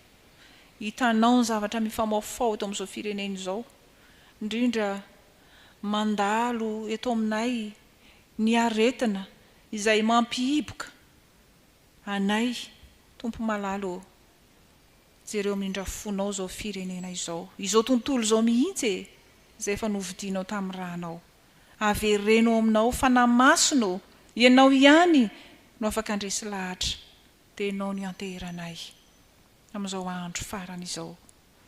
Hitanao ny zavatra mifamaofao eto amin'izao firenena izao, indrindra mandalo eto aminay ny aretina izay mampihiboka anay, Tompo malala ô. Jereo mirindra fonao izao firenena izao, izao tontolo izao mihitsy e, izay efa novidianao tamin'ny rànao. Avereno ao aminao, Fanahy Masina ô, Ianao ihany no afaka handresy lahatra, dia Ianao no ianteheranay amin'izao andro farany izao,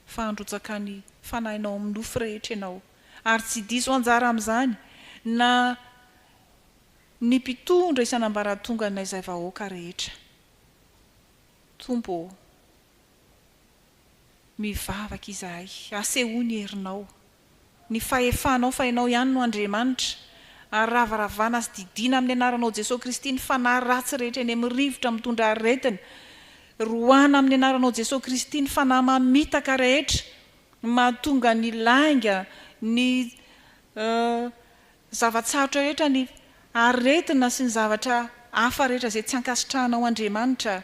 fa handrotsaka ny Fanahinao amin'ny nofo rehetra Ianao, ary tsy diso anjara amin'izany na ny mpitondra isan'ambaratongana izay vahoaka rehetra. Tompo ô! Mivavaka izahay, asehoy ny herinao, ny fahefanao fa Ianao ihany no Andriamanitra, ary ravaravana sy didiana amin'ny anaranao Jesoa Kristy ny fanahy ratsy rehetra eny amin'ny rivotra mitondra aretina, roahana amin'ny anaranao Jesoa Kristy ny fanahy mamitaka rehetra, mahatonga ny lainga, ny zava-tsarotra rehetra, ny aretina sy ny zavatra hafa rehetra izay tsy ankasitrahanao Andriamanitra.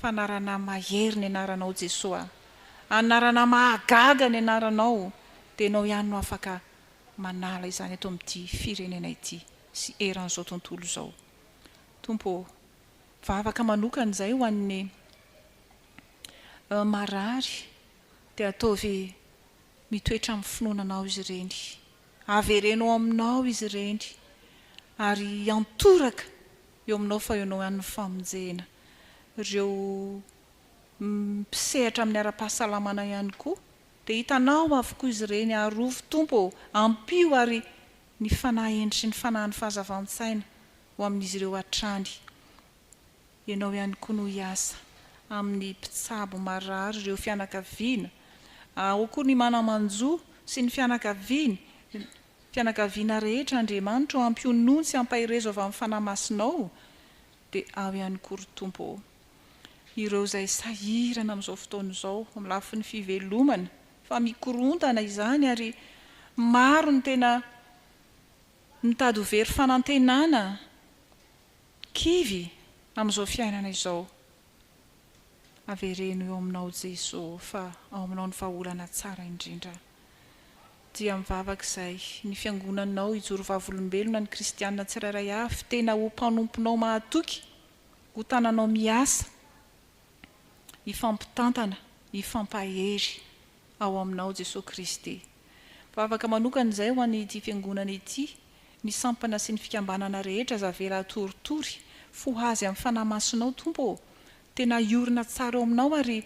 Fanarana mahery ny anaranao Jesoa a! Anarana mahagaga ny anaranao dia ianao ihany no afaka manala izany eto amin'ity firenena ity sy eran'izao tontolo izao. Tompo ô, vavaka manokana izay ho an'ny marary dia ataovy mitoetra amin'ny finoana anao izy ireny. Avereno ao aminao izy ireny ary hiantoraka eo aminao fa eo anao ihany ny famonjena. Ireo mpisehatra amin'ny ara-pahasalamana ihany koa dia hitanao avokoa izy ireny, arovy Tompo ô, ampio ary ny fanahy hendry sy ny fanahin'ny fahazavan-tsaina ho amin'izy ireo hatrany. Ianao ihany koa no hiasa amin'ny mpitsabo marary, ireo fianakaviana, ao koa ny mana-manjo sy ny fianakaviany, Fianakaviana rehetra, Andriamanitra ô ampionony sy ampaherezo avy amin'ny Fanahy Masinao, dia ao ihany koa ry Tompo ô, ireo izay sahirana amin'izao fotoana izao amin'ny lafiny fivelomana, fa mikorontana izany ary maro ny tena mitady ho very fanantenana, kivy amin'izao fiainana izao. Avereno eo aminao Jeso fa ao aminao ny vahaolana tsara indrindra. Dia mivavaka izay ny fiangonanao hijoro vavolombelona ny kristiana tsirairay avy tena ho mpanomponao mahatoky, ho tananao miasa, hifampitantana, hifampahery ao aminao Jesoa Kristy. Vavaka manokana izay ho an'ity fiangonana ity, ny sampana sy ny fikambanana rehetra aza avela hatoritory, fohazy amin'ny Fanahy Masinao Tompo ô, tena hiorina tsara eo aminao ary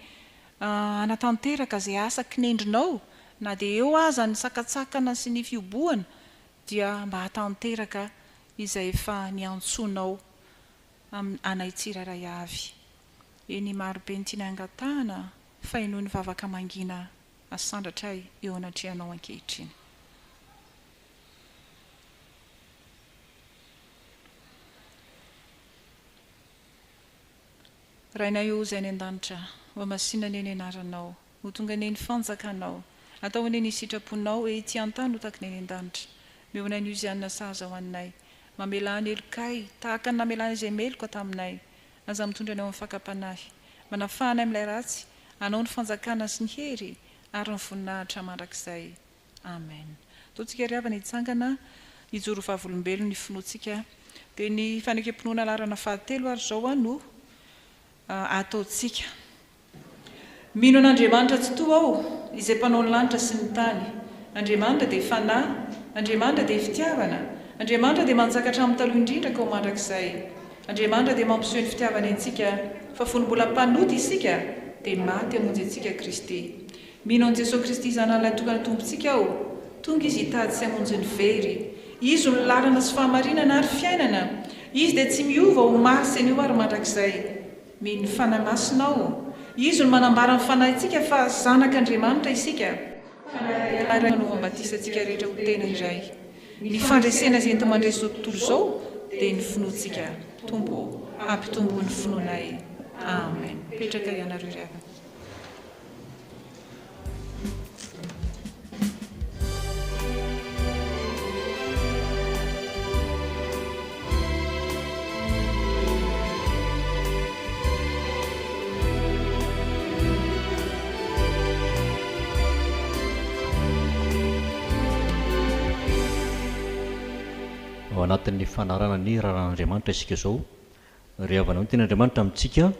hanatanteraka izay asa kinendrinao na dia eo aza ny sakantsakana sy ny fihobohana dia mba hahatanteraka izay efa niantsoanao anay tsirairay avy. Eny marobe ny tianay angatahana fa henoy ny vavaka mangina asandratray eo anatrehanao ankehitriny. Rainay ô izay any an-danitra, hohamasina anie ny anaranao, ho tonga anie ny fanjakanao, atao anie ny sitraponao ety an-tany ho tahaka ny any an-danitra. Omeo anay ny ozianina sahaza ho anay. Mamelà ny helokay, tahaka ny namelana izay meloka taminay. Aza mitondra anay ho amin'ny fakam-panahy. Manafaha anay amin'ilay ratsy, Anao ny fanjakana sy ny hery ary ny voninahitra mandrakizay. Amen. Ataontsika ry havana hitsangana hijoro ho vavolombelon' ny finoantsika. Dia ny fanekem-pinoana laharana fahatelo ary izao no ataontsika. Mino an'Andriamanitra Tsitoha aho, izay Mpanao ny lanitra sy ny tany. Andriamanitra dia Fanahy. Andriamanitra dia Fitiavana. Andriamanitra dia manjaka hatramin'ny taloha indrindra ka ho mandrakizay. Andriamanitra dia mampiseho ny fitiavany antsika, fa fony mbola mpanota isika, dia maty hamonjy antsika Kristy. Mino an'i Jesoa Kristy Zanany Lahitokana Tompontsika aho. Tonga Izy hitady sy hamonjy ny very. Izy no lalana sy fahamarinana ary fiainana. Izy dia tsy miova, omaly sy anio ary mandrakizay. Mino ny Fanahy Masina aho. Izy no manambara ny fanahintsika fa zanak'Andriamanitra isika. Fanahy iray no nanaovam-batisa antsika rehetra ho tena iray. Ny fandresena izay enti-mandresy izao tontolo izao dia ny finoantsika. Tompo ô, ampitomboy ny finoanay. Amen. Mipetraka ianareo ry havana. Ao anatin'ny fanarahana ny raharahan'Andriamanitra isika izao, ry havana. Hoy ny tenin'Andriamanitra amintsika.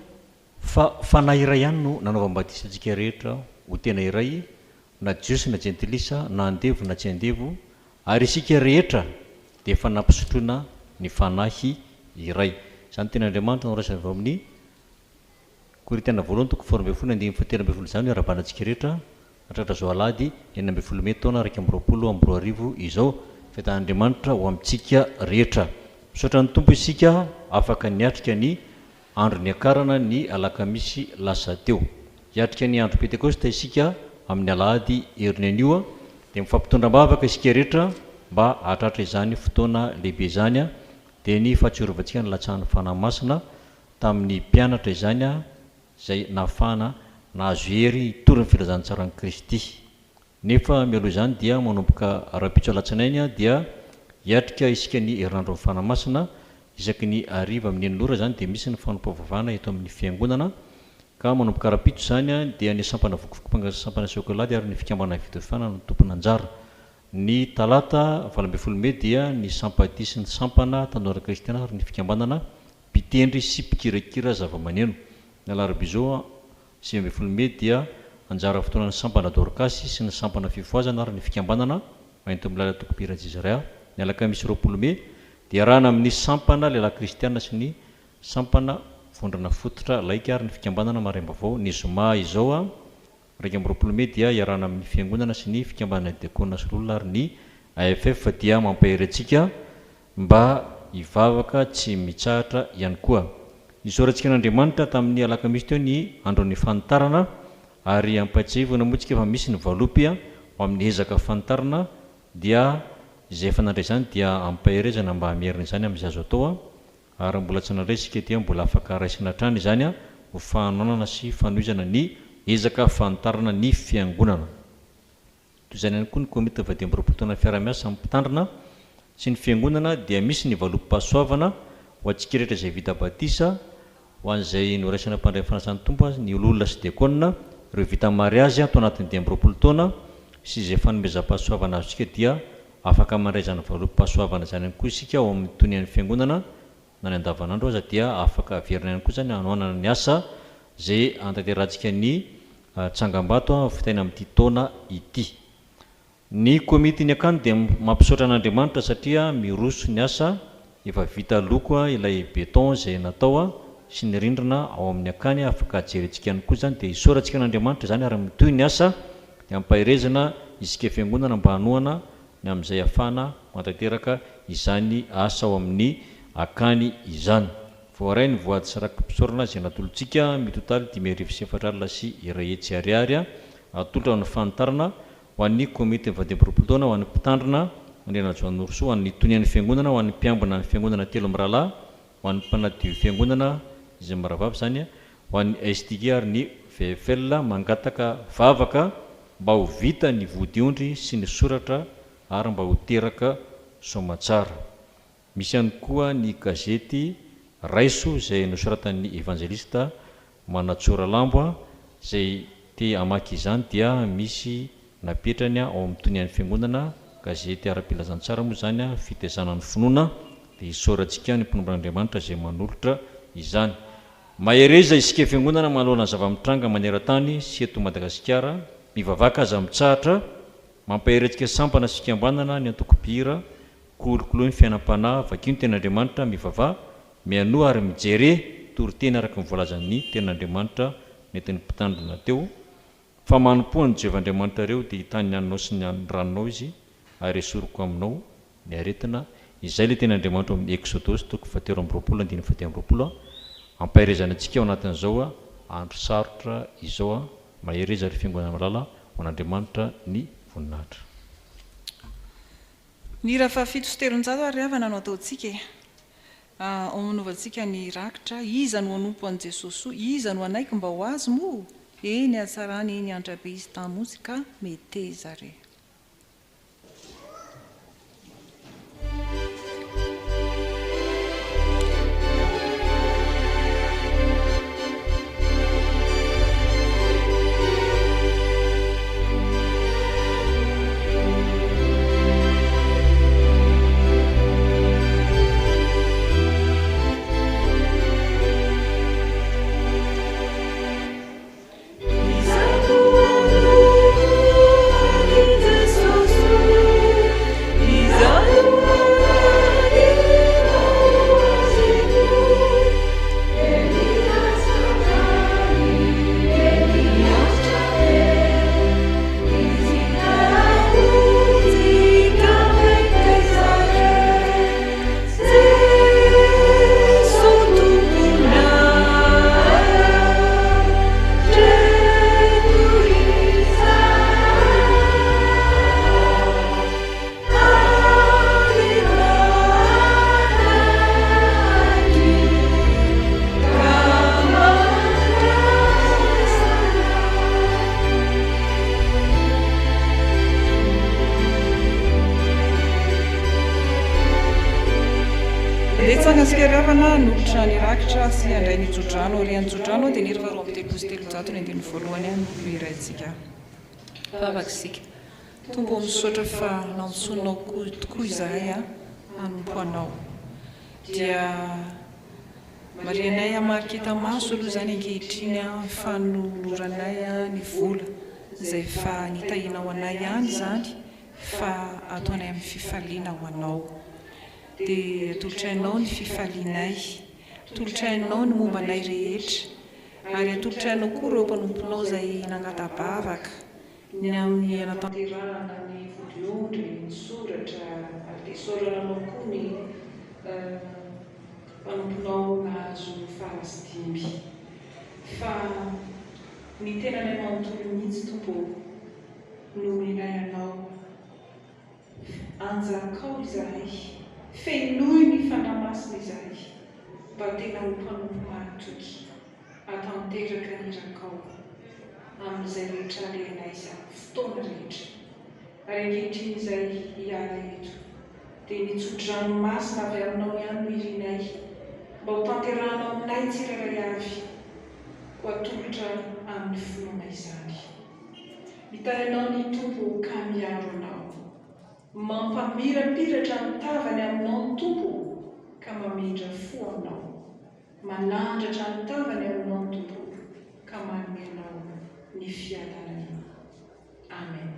Fa Fanahy iray ihany no nanaovam-batisa antsika rehetra ho tena iray, na Jiosy na Jentilisa, na andevo na tsy andevo, ary isika rehetra dia efa nampisotroina ny Fanahy iray. Izany tenin'Andriamanitra no raisina avy ao amin'ny Korintiana voalohany toko faharoa ambin'ny folo andininy fahatelo ambin'ny folo izany no iarahabana antsika rehetra hatratra izao alahady 16 mey taona 2021 izao. Fiadanan'Andriamanitra ho amintsika rehetra. Misaotra ny Tompo isika afaka niatrika ny Andro niakarana ny alakamisy lasa teo. Hiatrika ny andro Pentekosta isika amin'ny alahady heriny anio, dia mifampitondra am-bavaka isika rehetra mba hahatratra izany fotoana lehibe izany, dia ny fahatsiarovantsika ny latsahan'ny Fanahy Masina tamin'ny mpianatra izany, izay nahafahana nahazo hery hitory ny filazantsaran'i Kristy. Nefa mialoha izany dia manomboka rahampitso alatsinainy dia hiatrika isika ny herinandron'ny Fanahy Masina, isaky ny hariva amin'ny enina ora izany dia misy ny fanompoam-pivavahana eto amin'ny Fiangonana ka manomboka rahampitso izany dia ny sampana vokovokopanga sy sampana sekolady ary ny fikambanana Vidofana no tompon'anjara. Ny talata 18 mey dia ny sampadia sy ny sampana tanora kristiana ary ny fikambanana mpitendry sy mpikirakira zavamaneno. Ny alarobia izao 19 mey dia anjara fotoanan'ny sampana Dorkasy sy ny sampana Fifohazana ary ny fikambanana Maintimolaly Antokom-pihira Jezrea. Ny alakamisy 20 mey dia iarahana amin'ny sampana Lehilahy Kristiana sy ny sampana Vondrona Fototra Laika ary ny fikambanana Maraim-baovao. Ny zoma izao 21 mey dia iarahana amin'ny fiangonana sy ny fikambanana Diakona sy Loholona ary ny AFF dia mampahery antsika mba hivavaka tsy mitsahatra ihany koa. Nisaorantsika an'Andriamanitra tamin'ny alakamisy teo ny andron'ny fanitarana ary ampahatsiahivina moa tsika fa misy ny valopy ho amin'ny ezaka fanitarana dia izay efa nandray izany dia ampaherezana mba hamerina izany amin'izay azo atao ary mbola tsy nandray isika dia mbola afaka raisina hatrany izany ho fanohanana sy fanohizana ny ezaka fanitarana ny fiangonana. Toy izany ihany koa ny komity 25 taona fiarahamiasa amin'ny mpitandrina sy ny fiangonana dia misy ny valopim-pahasoavana ho antsika rehetra izay vita batisa, ho an'izay noraisina mpandray ny fanasan'ny Tompo, ny ololona sy diakona, ireo vita mariazy ato anatin'ny 25 taona sy izay fanomezam-pahasoavana azontsika dia afaka mandray izany valopim-pahasoavana izany ihany koa isika ao amin'ny tonian'ny fiangonana na ny andavanandro aza dia afaka averina ihany koa izany hanohanana ny asa izay hanatanterahantsika ny tsangambato vitaina amin'ity taona ity. Ny komitin'ny akany dia mampisaotra an'Andriamanitra satria miroso ny asa, efa vita loko ilay béton izay natao sy ny rindrina ao amin'ny akany afaka jerentsika ihany koa izany dia isaorantsika an'Andriamanitra izany ary mitohy ny asa dia ampaherezina isika fiangonana mba hanohana ny amin'izay ahafahana manatanteraka izany asa ao amin'ny akany izany. Voaray ny voady sy raki-pisaorana izay natolotsika, mitotaly 1405 Ariary, atolotra ho an'ny fanitarana, ho an'ny Komitin'ny 25 taona, ho an'ny Mpitandrina, Andrianajoanorosoa, ho an'ny Tonian'ny Fiangonana, ho an'ny Mpiambina ny Fiangonana telo mirahalahy, ho an'ny Mpanadio Fiangonana izay mirahavavy izany, ho an'ny STG ary ny VFL mangataka vavaka mba ho vita ny vodiondry sy ny soratra ary mba ho teraka soamatsara. Misy ihany koa ny gazety Raiso izay nosoratan'ny Evanjelista Manatsoa Ralambo izay te hamaky izany dia misy napetrany ao amin'ny tonian'ny fiangonana, gazety ara-pilazantsara moa izany, fitaizana ny finoana, dia isaorantsika ny mpanompon'Andriamanitra izay manolotra izany. Mahereza isika fiangonana manoloana ny zava-mitranga maneran-tany sy eto Madagasikara, mivavaka aza mitsahatra, mampahery antsika sampana sy fikambanana ny antoko mpihira, kolokoloy ny fiainam-panahy, vakio ny tenin'Andriamanitra, mivavaha, mihainoa ary mijere toriteny araka ny voalazan'ny tenin'Andriamanitra nentin'ny mpitandrina teo, Fa manompoa an'i Jehovah Andriamanitrareo, dia hitahy ny haninao sy ny ranonao Izy, ary hesoriko aminao ny aretina. Izay ilay tenin'Andriamanitra ao amin'ny Eksodosy toko fahatelo amby roapolo andininy fahatelo amby roapolo. Ampaherezana antsika ao anatin'izao andro sarotra izao. Mahereza ry Fiangonana malala, ho an'Andriamanitra ny voninahitra. Ny hira faha-307 ary havana no ataontsika e. Ao anaovantsika ny rakitra, Iza no hanompo an'i Jesoa soa, iza no hanaiky mba ho Azy moa? Eny hatsarany eny andrabe izy tamonjy ka meteza re. Manangana antsika ry havana hanolotra ny rakitra sy handray ny tsodrano. Aorian'ny tsodrano dia ny hira faha 332 ny andininy voalohany no hiraintsika. Vavaka isika. Tompo ô misaotra fa nantsoinao koa tokoa izahay hanompo Anao. Dia marihanay hamarika hita maso aloha izany ankehitriny fanoloranay ny vola izay efa nitahianao anay ihany izany fa ataonay amin'ny fifaliana ho Anao. Dia atolotray Anao ny fifalianay, atolotray Anao ny momba anay rehetra, ary atolotray Anao koa ireo mpanomponao izay nangata-bavaka ny amin'ny hanatanterahana ny vodiondry, ny soratra, ary dia isaorana Anao koa ny mpanomponao nahazo fara sy dimby. Fa ny tenanay manontolo mihitsy, Tompo ô, no milay Anao. Anjakao izahay, fenoy ny Fanahy Masina izahay, mba tena ho mpanompo mahatoky, hahatanteraka ny irakao, amin'izay rehetra alehanay sy amin'ny fotoana rehetra. Ary ankehitriny izay hiala eto, dia ny tso-drano masina avy aminao ihany no irinay, mba ho tanterahanao aminay tsirairay avy, koa atolotra amin'ny finoana izany. Mitahy anao ny Tompo ka miaro anao. Mampamirapiratra ny tavany aminao ny Tompo ka mamindra fo aminao. Manandratra ny tavany aminao ny Tompo ka manome anao ny fiadanany. Amen.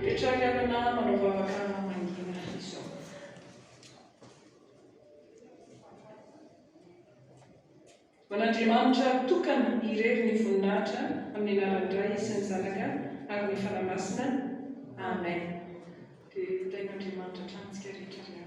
Mipetraha ry havana manao vavaka mangina izao. Ho an'Andriamanitra tokana irery ny voninahitra amin'ny anaran'ny Ray sy ny Zanaka ary ny Fanahy Masina. Amen. Dia tahin'Andriamanitra hatrany tsika rehetra ry havana.